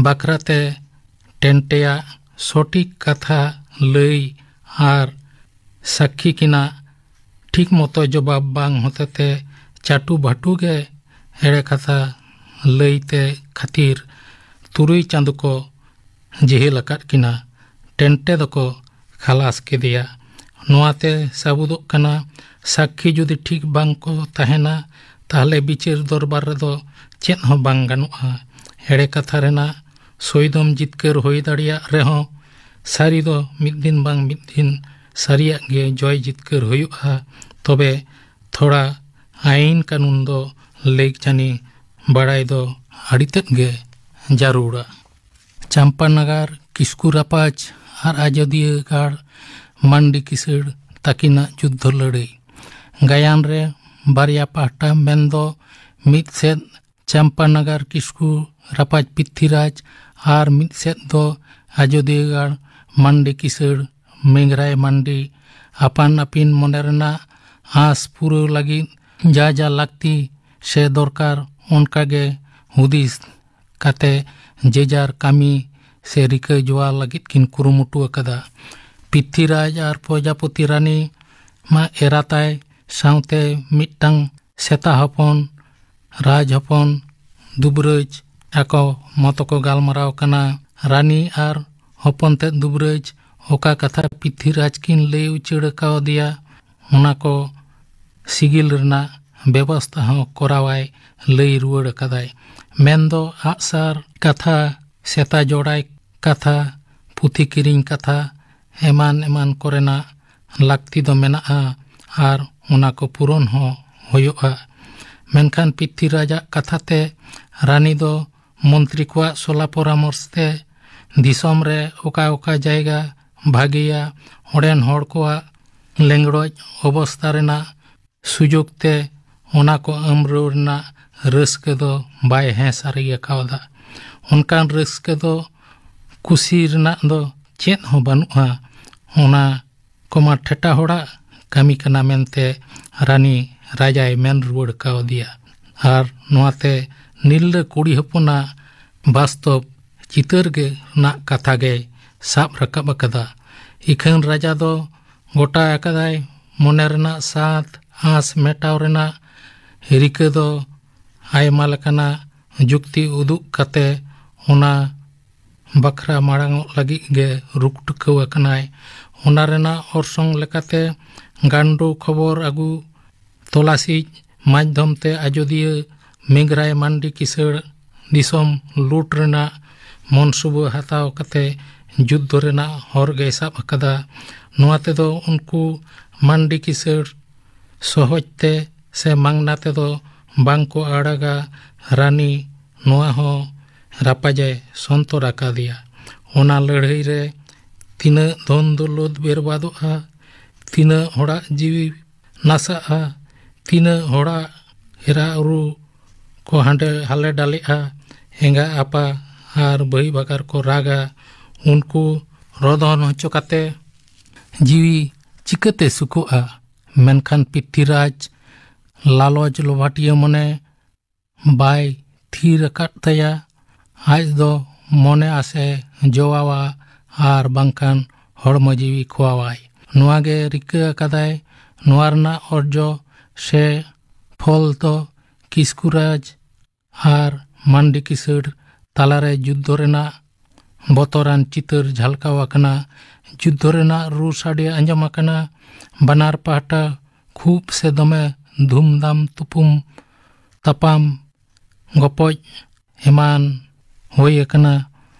ᱵᱟᱠᱷᱨᱟᱛᱮ ᱴᱮᱱᱴᱮᱭᱟᱜ ᱥᱚᱴᱷᱤᱠ ᱠᱟᱛᱷᱟ ᱞᱟᱹᱭ ᱟᱨ ᱥᱟᱹᱠᱷᱤ ᱠᱤᱱᱟᱜ ᱴᱷᱤᱠ ᱢᱚᱛᱚ ᱡᱚᱵᱟᱵ ᱵᱟᱝ ᱦᱚᱛᱮᱛᱮ ᱪᱟᱹᱴᱩ ᱵᱷᱟᱹᱴᱩ ᱜᱮ ᱮᱲᱮ ᱠᱟᱛᱷᱟ ᱞᱟᱹᱭᱛᱮ ᱠᱷᱟᱹᱛᱤᱨ ᱛᱩᱨᱩᱭ ᱪᱟᱸᱫᱚ ᱠᱚ ᱡᱮᱦᱮᱞ ᱟᱠᱟᱫ ᱠᱤᱱᱟ᱾ ᱴᱮᱱᱴᱮ ᱫᱚᱠᱚ ᱠᱷᱟᱞᱟᱥ ᱠᱮᱫᱮᱭᱟ᱾ ᱱᱚᱣᱟᱛᱮ ᱥᱟᱹᱵᱩᱫᱚᱜ ᱠᱟᱱᱟ, ᱥᱟᱹᱠᱷᱤ ᱡᱩᱫᱤ ᱴᱷᱤᱠ ᱵᱟᱝ ᱠᱚ ᱛᱟᱦᱮᱱᱟ, ᱛᱟᱦᱞᱮ ᱵᱤᱪᱟᱹᱨ ᱫᱚᱨᱵᱟᱨ ᱨᱮᱫᱚ ᱪᱮᱫ ᱦᱚᱸ ᱵᱟᱝ ᱜᱟᱱᱚᱜᱼᱟ᱾ ᱮᱲᱮ ᱠᱟᱛᱷᱟ ᱨᱮᱱᱟᱜ ᱥᱚᱭᱫᱚᱢ ᱡᱤᱛᱠᱟᱹᱨ ᱦᱩᱭ ᱫᱟᱲᱮᱭᱟᱜ ᱨᱮᱦᱚᱸ, ᱥᱟᱹᱨᱤ ᱫᱚ ᱢᱤᱫ ᱫᱤᱱ ᱵᱟᱝ ᱢᱤᱫ ᱫᱤᱱ ᱥᱟᱹᱨᱤᱭᱟᱜ ᱜᱮ ᱡᱚᱭ ᱡᱤᱛᱠᱟᱹᱨ ᱦᱩᱭᱩᱜᱼᱟ᱾ ᱛᱚᱵᱮ ᱛᱷᱚᱲᱟ ᱟᱭᱤᱱ ᱠᱟᱹᱱᱩᱱ ᱫᱚ ᱞᱟᱹᱭ ᱡᱟᱹᱱᱤ ᱵᱟᱲᱟᱭ ᱫᱚ ᱟᱹᱰᱤ ᱛᱮᱫ ᱜᱮ ᱡᱟᱹᱨᱩᱲᱟ᱾ ᱪᱟᱢᱯᱟᱱᱟᱜᱟᱨ ᱠᱤᱥᱠᱩ ᱨᱟᱯᱟᱡᱽ ᱟᱨ ᱟᱡᱚᱫᱤᱭᱟᱹ ᱜᱟᱲ ᱢᱟᱱᱰᱤ ᱠᱤᱥᱟᱹᱲ ᱛᱟᱹᱠᱤᱱᱟᱜ ᱡᱩᱫᱽᱫᱷᱚ ᱞᱟᱹᱲᱦᱟᱹᱭ᱾ ᱜᱟᱭᱟᱱ ᱨᱮ ᱵᱟᱨᱭᱟ ᱯᱟᱦᱴᱟ, ᱢᱮᱱᱫᱚ ᱢᱤᱫ ᱥᱮᱫ ᱪᱟᱢᱯᱟᱱᱟᱜᱟᱨ ᱠᱤᱥᱠᱩ ᱨᱟᱯᱟᱡᱽ ᱯᱤᱛᱷᱤᱨᱟᱡᱽ ᱟᱨ ᱢᱤᱫ ᱥᱮᱫ ᱫᱚ ᱟᱡᱚᱫᱤᱭᱟᱹ ᱜᱟᱲ ᱢᱟᱱᱰᱤ ᱠᱤᱥᱟᱹᱲ ᱢᱮᱜᱷᱨᱟᱭ ᱢᱟᱱᱰᱤ ᱟᱯᱟᱱ ᱟᱹᱯᱤᱱ ᱢᱚᱱᱮ ᱨᱮᱱᱟᱜ ᱟᱸᱥ ᱯᱩᱨᱟᱹᱣ ᱞᱟᱹᱜᱤᱫ ᱡᱟ ᱡᱟ ᱞᱟᱹᱠᱛᱤ ᱥᱮ ᱫᱚᱨᱠᱟᱨ ᱚᱱᱠᱟ ᱜᱮ ᱦᱩᱫᱤᱥ ᱠᱟᱛᱮ ᱡᱮᱡᱟᱨ ᱠᱟᱹᱢᱤ ᱥᱮ ᱨᱤᱠᱟᱹ ᱡᱚᱣᱟ ᱞᱟᱹᱜᱤᱫ ᱠᱤᱱ ᱠᱩᱨᱩᱢᱩᱴᱩ ᱟᱠᱟᱫᱟ᱾ ᱯᱤᱛᱷᱤᱨᱟᱡᱽ ᱟᱨ ᱯᱨᱚᱡᱟᱯᱚᱛᱤ ᱨᱟᱱᱤ ᱢᱟ ᱮᱨᱟ ᱛᱟᱭ ᱥᱟᱶᱛᱮ ᱢᱤᱫᱴᱟᱝ ᱥᱮᱛᱟ ᱦᱚᱯᱚᱱ, ᱨᱟᱡᱽ ᱦᱚᱯᱚᱱ, ᱫᱩᱵᱨᱟᱹᱡᱽ ᱟᱠᱚ ᱢᱚᱛᱚ ᱠᱚ ᱜᱟᱞᱢᱟᱨᱟᱣ ᱠᱟᱱᱟ᱾ ᱨᱟᱱᱤ ᱟᱨ ᱦᱚᱯᱚᱱ ᱛᱮᱫ ᱫᱩᱵᱨᱟᱹᱡᱽ ᱚᱠᱟ ᱠᱟᱛᱷᱟ ᱯᱤᱛᱷᱤᱨᱟᱡᱽ ᱠᱤᱱ ᱞᱟᱹᱭ ᱩᱪᱟᱹᱲ ᱠᱟᱣᱫᱮᱭᱟ, ᱚᱱᱟ ᱠᱚ ᱥᱤᱜᱤᱞ ᱨᱮᱱᱟᱜ ᱵᱮᱵᱚᱥᱛᱷᱟ ᱦᱚᱸ ᱠᱚᱨᱟᱣᱟᱭ ᱞᱟᱹᱭ ᱨᱩᱣᱟᱹᱲ ᱟᱠᱟᱫᱟᱭ᱾ ᱢᱮᱱᱫᱚ ᱟᱜᱼᱥᱟᱨ ᱠᱟᱛᱷᱟ, ᱥᱮᱛᱟ ᱡᱚᱲᱟᱭ ᱠᱟᱛᱷᱟ, ᱯᱩᱛᱷᱤ ᱠᱤᱨᱤᱧ ᱠᱟᱛᱷᱟ, ᱮᱢᱟᱱ ᱮᱢᱟᱱ ᱠᱚᱨᱮᱱᱟᱜ ᱞᱟᱹᱠᱛᱤ ᱫᱚ ᱢᱮᱱᱟᱜᱼᱟ ᱟᱨ ᱚᱱᱟ ᱠᱚ ᱯᱩᱨᱚᱱ ᱦᱚᱸ ᱦᱩᱭᱩᱜᱼᱟ᱾ ᱢᱮᱱᱠᱷᱟᱱ ᱯᱤᱛᱷᱤᱨᱟᱡᱟᱜ ᱠᱟᱛᱷᱟ ᱛᱮ ᱨᱟᱱᱤ ᱫᱚ ᱢᱚᱱᱛᱨᱤ ᱠᱚᱣᱟᱜ ᱥᱚᱞᱟ ᱯᱚᱨᱟᱢᱚᱨᱥ ᱛᱮ ᱫᱤᱥᱚᱢ ᱨᱮ ᱚᱠᱟ ᱚᱠᱟ ᱡᱟᱭᱜᱟ ᱵᱷᱟᱜᱮᱭᱟ, ᱚᱸᱰᱮᱱ ᱦᱚᱲ ᱠᱚᱣᱟᱜ ᱞᱮᱸᱜᱽᱲᱚᱡ ᱚᱵᱚᱥᱛᱟ ᱨᱮᱱᱟᱜ ᱥᱩᱡᱳᱜᱽ ᱛᱮ ᱚᱱᱟ ᱠᱚ ᱟᱹᱢᱨᱟᱹᱣ ᱨᱮᱱᱟᱜ ᱨᱟᱹᱥᱠᱟᱹ ᱫᱚ ᱵᱟᱭ ᱦᱮᱸ ᱥᱟᱹᱨᱤ ᱟᱠᱟᱣᱫᱟ᱾ ᱚᱱᱠᱟᱱ ᱨᱟᱹᱥᱠᱟᱹ ᱫᱚ ᱠᱩᱥᱤ ᱨᱮᱱᱟᱜ ᱫᱚ ᱪᱮᱫ ᱦᱚᱸ ᱵᱟᱹᱱᱩᱜᱼᱟ᱾ ᱚᱱᱟ ᱠᱚᱢᱟ ᱴᱷᱮᱴᱟ ᱦᱚᱲᱟᱜ ᱠᱟᱹᱢᱤ ᱠᱟᱱᱟ ᱢᱮᱱᱛᱮ ᱨᱟᱱᱤ ᱨᱟᱡᱟᱭ ᱢᱮᱱ ᱨᱩᱣᱟᱹᱲ ᱠᱟᱣᱫᱮᱭᱟ᱾ ᱟᱨ ᱱᱚᱣᱟᱛᱮ ᱱᱤᱨᱞᱟᱹ ᱠᱩᱲᱤ ᱦᱚᱯᱚᱱᱟᱜ ᱵᱟᱥᱛᱚᱵ ᱪᱤᱛᱟᱹᱨ ᱜᱮ ᱨᱮᱱᱟᱜ ᱠᱟᱛᱷᱟ ᱜᱮᱭ ᱥᱟᱵ ᱨᱟᱠᱟᱵ ᱟᱠᱟᱫᱟ᱾ ᱤᱠᱷᱟᱹᱱ ᱨᱟᱡᱟ ᱫᱚ ᱜᱚᱴᱟ ᱟᱠᱟᱫᱟᱭ ᱢᱚᱱᱮ ᱨᱮᱱᱟᱜ ᱥᱟᱛ ᱟᱸᱥ ᱢᱮᱴᱟᱣ ᱨᱮᱱᱟᱜ ᱨᱤᱠᱟᱹ ᱫᱚ ᱟᱭᱢᱟ ᱞᱮᱠᱟᱱᱟᱜ ᱡᱩᱠᱛᱤ ᱩᱫᱩᱜ ᱠᱟᱛᱮ ᱚᱱᱟ ᱵᱟᱠᱷᱨᱟ ᱢᱟᱲᱟᱝᱚᱜ ᱞᱟᱹᱜᱤᱫ ᱜᱮ ᱨᱩᱠ ᱴᱩᱠᱟᱹᱣ ᱟᱠᱟᱱᱟᱭ᱾ ᱚᱱᱟ ᱨᱮᱱᱟᱜ ᱚᱨᱥᱚᱝ ᱞᱮᱠᱟᱛᱮ ᱜᱟᱱᱰᱩ ᱠᱷᱚᱵᱚᱨ ᱟᱹᱜᱩ ᱛᱚᱞᱟᱥᱤᱡ ᱢᱟᱫᱽᱫᱷᱚᱢ ᱛᱮ ᱟᱡᱚᱫᱤᱭᱟᱹ ᱢᱮᱜᱷᱨᱟᱭ ᱢᱟᱱᱰᱤ ᱠᱤᱥᱟᱹᱲ ᱫᱤᱥᱚᱢ ᱞᱩᱴ ᱨᱮᱱᱟᱜ ᱢᱚᱱᱥᱩᱵᱟᱹ ᱦᱟᱛᱟᱣ ᱠᱟᱛᱮ ᱡᱩᱫᱽᱫᱷᱚ ᱨᱮᱱᱟᱜ ᱦᱚᱨ ᱜᱮᱭ ᱥᱟᱵ ᱟᱠᱟᱫᱟ᱾ ᱱᱚᱣᱟ ᱛᱮᱫᱚ ᱩᱱᱠᱩ ᱢᱟᱱᱰᱤ ᱠᱤᱥᱟᱹᱲ ᱥᱚᱦᱚᱡ ᱛᱮ ᱥᱮ ᱢᱟᱝᱱᱟ ᱛᱮᱫᱚ ᱵᱟᱝ ᱠᱚ ᱟᱲᱟᱜᱟ᱾ ᱨᱟᱱᱤ ᱱᱚᱣᱟ ᱦᱚᱸ ᱨᱟᱯᱟᱡᱮ ᱥᱚᱱᱛᱚᱨ ᱟᱠᱟᱫᱮᱭᱟ᱾ ᱚᱱᱟ ᱞᱟᱹᱲᱦᱟᱹᱭ ᱨᱮ ᱛᱤᱱᱟᱹᱜ ᱫᱷᱚᱱ ᱫᱚᱞᱚᱛ ᱵᱮᱨᱵᱟᱫᱚᱜᱼᱟ, ᱛᱤᱱᱟᱹᱜ ᱦᱚᱲᱟᱜ ᱡᱤᱣᱤ ᱱᱟᱥᱟᱜᱼᱟ, ᱛᱤᱱᱟᱹᱜ ᱦᱚᱲᱟᱜ ᱮᱨᱟ ᱩᱨᱩ ᱠᱚ ᱦᱟᱸᱰᱮ ᱦᱟᱞᱮ ᱰᱟᱞᱮᱜᱼᱟ, ᱮᱸᱜᱟ ᱟᱯᱟ ᱟᱨ ᱵᱟᱹᱭ ᱵᱷᱟᱜᱟᱨ ᱠᱚ ᱨᱟᱜᱟ, ᱩᱱᱠᱩ ᱨᱚᱫᱚᱱ ᱦᱚᱪᱚ ᱠᱟᱛᱮ ᱡᱤᱣᱤ ᱪᱤᱠᱟᱹᱛᱮ ᱥᱩᱠᱩᱜᱼᱟ? ᱢᱮᱱᱠᱷᱟᱱ ᱯᱨᱤᱛᱷᱤᱨᱟᱡᱽ ᱞᱟᱞᱚᱪ ᱞᱚᱵᱷᱟᱴᱤᱭᱟᱹ ᱢᱚᱱᱮ ᱵᱟᱭ ᱛᱷᱤᱨ ᱟᱠᱟᱫ ᱛᱟᱭᱟ᱾ ᱟᱡ ᱫᱚ ᱢᱚᱱᱮ ᱟᱥᱮ ᱡᱚᱣᱟᱣᱟ ᱟᱨ ᱵᱟᱝᱠᱷᱟᱱ ᱦᱚᱲᱢᱚ ᱡᱤᱣᱤ ᱠᱷᱚᱣᱟᱣᱟᱭ᱾ ᱱᱚᱣᱟ ᱜᱮ ᱨᱤᱠᱟᱹ ᱟᱠᱟᱫᱟᱭ᱾ ᱱᱚᱣᱟ ᱨᱮᱱᱟᱜ ᱚᱨᱡᱚ ᱥᱮ ᱯᱷᱚᱞ ᱫᱚ ᱠᱤᱥᱠᱩᱨᱟᱡᱽ ᱟᱨ ᱢᱟᱱᱰᱤ ᱠᱤᱥᱟᱹᱲ ᱛᱟᱞᱟᱨᱮ ᱡᱩᱫᱽᱫᱷᱚ ᱨᱮᱱᱟᱜ ᱵᱚᱛᱚᱨᱟᱱ ᱪᱤᱛᱟᱹᱨ ᱡᱷᱟᱞᱠᱟᱣ ᱟᱠᱟᱱᱟ᱾ ᱡᱩᱫᱽᱫᱷᱚ ᱨᱮᱱᱟᱜ ᱨᱩ ᱥᱟᱰᱮ ᱟᱸᱡᱚᱢ ᱟᱠᱟᱱᱟ᱾ ᱵᱟᱱᱟᱨ ᱯᱟᱦᱴᱟ ᱠᱷᱩᱵ ᱥᱮ ᱫᱚᱢᱮ ᱫᱷᱩᱢᱫᱷᱟᱢ ᱛᱩᱯᱩᱢ ᱛᱟᱯᱟᱢ ᱜᱚᱯᱚᱡ ᱮᱢᱟᱱ ᱦᱩᱭ ᱟᱠᱟᱱᱟ᱾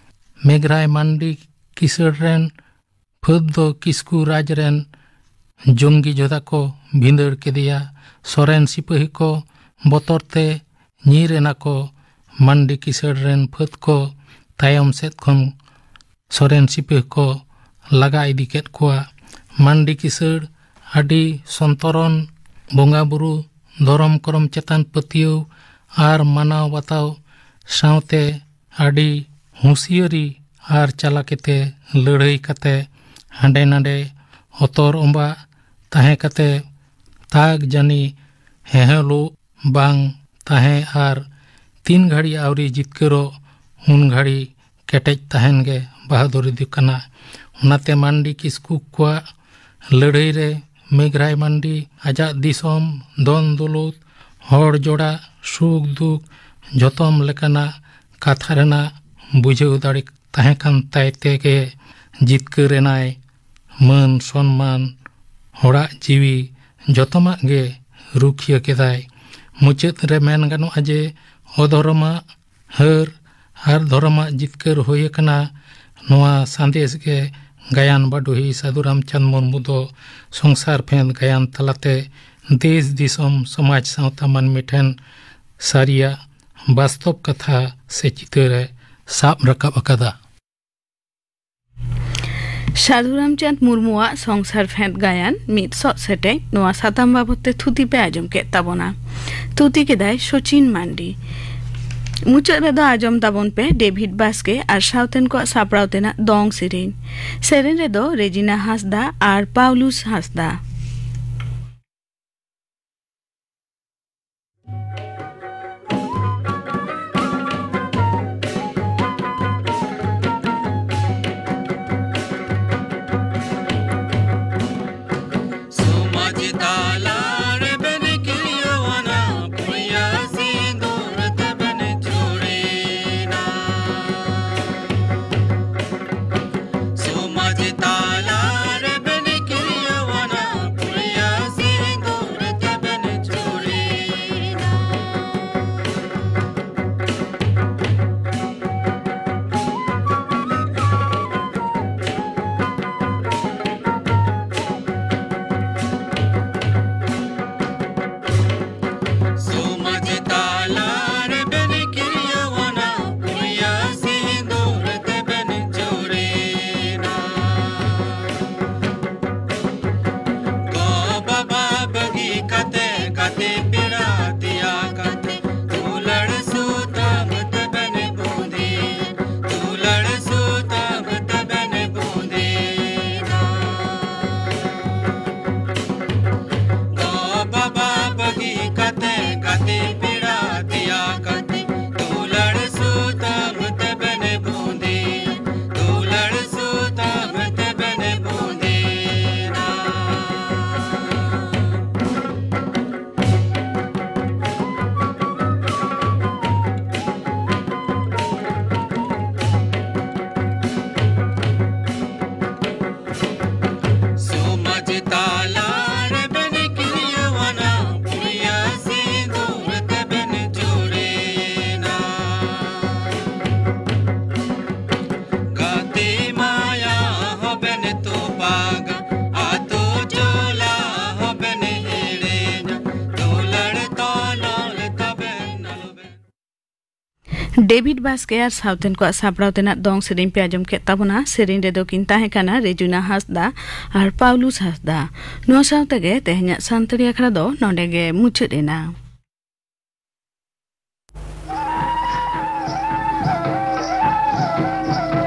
ᱢᱮᱜᱷᱨᱟᱭ ᱢᱟᱱᱰᱤ ᱠᱤᱥᱟᱹᱲ ᱨᱮᱱ ᱯᱷᱟᱹᱫᱽ ᱫᱚ ᱠᱤᱥᱠᱩ ᱨᱟᱡᱽ ᱨᱮᱱ ᱡᱚᱝᱜᱤ ᱡᱚᱫᱟ ᱠᱚ ᱵᱷᱤᱸᱫᱟᱹᱲ ᱠᱮᱫᱮᱭᱟ᱾ ᱥᱚᱨᱮᱱ ᱥᱤᱯᱟᱹᱦᱤ ᱠᱚ ᱵᱚᱛᱚᱨ ᱛᱮ ᱧᱤᱨ ᱮᱱᱟ ᱠᱚ᱾ ᱢᱟᱱᱰᱤ ᱠᱤᱥᱟᱹᱲ ᱨᱮᱱ ᱯᱷᱟᱹᱫᱽ ᱠᱚ ᱛᱟᱭᱚᱢ ᱥᱮᱫ ᱠᱷᱚᱱ ᱥᱚᱨᱮᱱ ᱥᱤᱯᱟᱹᱦᱤ ᱠᱚ ᱞᱟᱜᱟ ᱤᱫᱤ ᱠᱮᱫ ᱠᱚᱣᱟ᱾ ᱢᱟᱱᱰᱤ ᱠᱤᱥᱟᱹᱲ ᱟᱹᱰᱤ ᱥᱚᱱᱛᱚᱨᱚᱱ ᱵᱚᱸᱜᱟ ᱵᱩᱨᱩ ᱫᱷᱚᱨᱚᱢ ᱠᱚᱨᱚᱢ ᱪᱮᱛᱟᱱ ᱯᱟᱹᱛᱭᱟᱹᱣ ᱟᱨ ᱢᱟᱱᱟᱣ ᱵᱟᱛᱟᱣ ᱥᱟᱶᱛᱮ ᱟᱹᱰᱤ ᱦᱩᱸᱥᱤᱭᱟᱹᱨᱤ ᱟᱨ ᱪᱟᱞᱟᱠᱤᱛᱮ ᱞᱟᱹᱲᱦᱟᱹᱭ ᱠᱟᱛᱮ ᱦᱟᱸᱰᱮ ᱱᱟᱰᱮ ᱦᱚᱛᱚᱨ ᱚᱸᱵᱟ ᱛᱟᱦᱮᱸ ᱠᱟᱛᱮ ᱛᱟᱠ ᱡᱟᱹᱱᱤ ᱦᱮᱦᱮᱞᱚᱜ ᱵᱟᱝ ᱛᱟᱦᱮᱸ ᱟᱨ ᱛᱤᱱ ᱜᱷᱟᱹᱲᱤ ᱟᱹᱣᱨᱤ ᱡᱤᱛᱠᱟᱹᱨᱚᱜ ᱩᱱ ᱜᱷᱟᱹᱲᱤ ᱠᱮᱴᱮᱡ ᱛᱟᱦᱮᱱ ᱜᱮ ᱵᱟᱦᱟᱫᱩᱨᱤ ᱫᱚ ᱠᱟᱱᱟ᱾ ᱚᱱᱟᱛᱮ ᱢᱟᱱᱰᱤ ᱠᱤᱥᱠᱩ ᱠᱚᱣᱟᱜ ᱞᱟᱹᱲᱦᱟᱹᱭ ᱨᱮ ᱢᱮᱜᱷᱨᱟᱭ ᱢᱟᱱᱰᱤ ᱟᱡᱟᱜ ᱫᱤᱥᱚᱢ, ᱫᱷᱚᱱ ᱫᱚᱞᱚᱛ, ᱦᱚᱲ ᱡᱚᱲᱟ, ᱥᱩᱠ ᱫᱩᱠ, ᱡᱚᱛᱚᱢ ᱞᱮᱠᱟᱱᱟᱜ ᱠᱟᱛᱷᱟ ᱨᱮᱱᱟᱜ ᱵᱩᱡᱷᱟᱹᱣ ᱫᱟᱲᱮ ᱛᱟᱦᱮᱸ ᱠᱟᱱ ᱛᱟᱭ ᱛᱮᱜᱮ ᱡᱤᱛᱠᱟᱹᱨ ᱮᱱᱟᱭ᱾ ᱢᱟᱹᱱ ᱥᱚᱱᱢᱟᱱ, ᱦᱚᱲᱟᱜ ᱡᱤᱣᱤ, ᱡᱚᱛᱚᱢᱟᱜ ᱜᱮ ᱨᱩᱠᱷᱤᱭᱟᱹ ᱠᱮᱫᱟᱭ᱾ ᱢᱩᱪᱟᱹᱫ ᱨᱮ ᱢᱮᱱ ᱜᱟᱱᱚᱜᱼᱟ ᱡᱮ ᱚᱫᱷᱚᱨᱚᱢᱟᱜ ᱦᱟᱹᱨ ᱟᱨ ᱫᱷᱚᱨᱚᱢᱟᱜ ᱡᱤᱛᱠᱟᱹᱨ ᱦᱩᱭ ᱟᱠᱟᱱᱟ᱾ ᱱᱚᱣᱟ ᱥᱟᱸᱫᱮᱥ ᱜᱮ ᱜᱟᱭᱟᱱ ᱵᱟᱰᱚᱦᱤ ᱥᱟᱹᱫᱷᱩ ᱨᱟᱢᱪᱟᱸᱫᱽ ᱢᱩᱨᱢᱩ ᱫᱚ ᱥᱚᱝᱥᱟᱨ ᱯᱷᱮᱸᱫᱽ ᱜᱟᱭᱟᱱ ᱛᱟᱞᱟᱛᱮ ᱫᱮᱥ ᱫᱤᱥᱚᱢ, ᱥᱚᱢᱟᱡᱽ, ᱥᱟᱶᱛᱟ, ᱢᱟᱹᱱᱢᱤ ᱴᱷᱮᱱ ᱥᱟᱹᱨᱤᱭᱟᱜ ᱵᱟᱥᱛᱚᱵ ᱠᱟᱛᱷᱟ ᱥᱮ ᱪᱤᱛᱟᱹᱨ ᱮ ᱥᱟᱵ ᱨᱟᱠᱟᱵ ᱟᱠᱟᱫᱟ᱾ ᱥᱟᱹᱫᱷᱩ ᱨᱟᱢᱪᱟᱸᱫᱽ ᱢᱩᱨᱢᱩᱣᱟᱜ ᱥᱚᱝᱥᱟᱨ ᱯᱷᱮᱸᱫᱽ ᱜᱟᱭᱟᱱ ᱢᱤᱫ ᱥᱚᱜ ᱥᱮᱴᱮᱡ ᱱᱚᱣᱟ ᱥᱟᱛᱟᱢ ᱵᱟᱵᱚᱫ ᱛᱮ ᱛᱷᱩᱛᱤ ᱯᱮ ᱟᱸᱡᱚᱢ ᱠᱮᱫ ᱛᱟᱵᱚᱱᱟ᱾ ᱛᱷᱩᱛᱤ ᱠᱮᱫᱟᱭ ᱥᱚᱪᱤᱱ ᱢᱟᱱᱰᱤ᱾ ᱢᱩᱪᱟᱹᱫ ᱨᱮᱫᱚ ᱟᱸᱡᱚᱢ ᱛᱟᱵᱚᱱ ᱯᱮ ᱰᱮᱵᱷᱤᱰ ᱵᱟᱥᱠᱮ ᱟᱨ ᱥᱟᱶᱛᱮᱱ ᱠᱚᱣᱟᱜ ᱥᱟᱯᱲᱟᱣ ᱛᱮᱱᱟᱜ ᱫᱚᱝ ᱥᱮᱨᱮᱧ᱾ ᱥᱮᱨᱮᱧ ᱨᱮᱫᱚ ᱨᱮᱡᱤᱱᱟ ᱦᱟᱸᱥᱫᱟ ᱟᱨ ᱯᱟᱣᱞᱩᱥ ᱦᱟᱸᱥᱫᱟ᱾ ᱰᱮᱵᱷᱤᱰ ᱵᱟᱥᱠᱮ ᱟᱨ ᱥᱟᱶᱛᱮᱱ ᱠᱚᱣᱟᱜ ᱥᱟᱯᱲᱟᱣ ᱛᱮᱱᱟᱜ ᱫᱚᱝ ᱥᱮᱨᱮᱧ ᱯᱮ ᱟᱸᱡᱚᱢ ᱠᱮᱫ ᱛᱟᱵᱚᱱᱟ᱾ ᱥᱮᱨᱮᱧ ᱨᱮᱫᱚ ᱠᱤᱱ ᱛᱟᱦᱮᱸ ᱠᱟᱱᱟ ᱨᱮᱡᱩᱱᱟ ᱦᱟᱸᱥᱫᱟ ᱟᱨ ᱯᱟᱣᱞᱩᱥ ᱦᱟᱸᱥᱫᱟ᱾ ᱱᱚᱣᱟ ᱥᱟᱶ ᱛᱮᱜᱮ ᱛᱮᱦᱮᱧᱟᱜ ᱥᱟᱱᱛᱟᱲᱤ ᱟᱠᱷᱲᱟ ᱫᱚ ᱱᱚᱰᱮ ᱜᱮ ᱢᱩᱪᱟᱹᱫ ᱮᱱᱟ᱾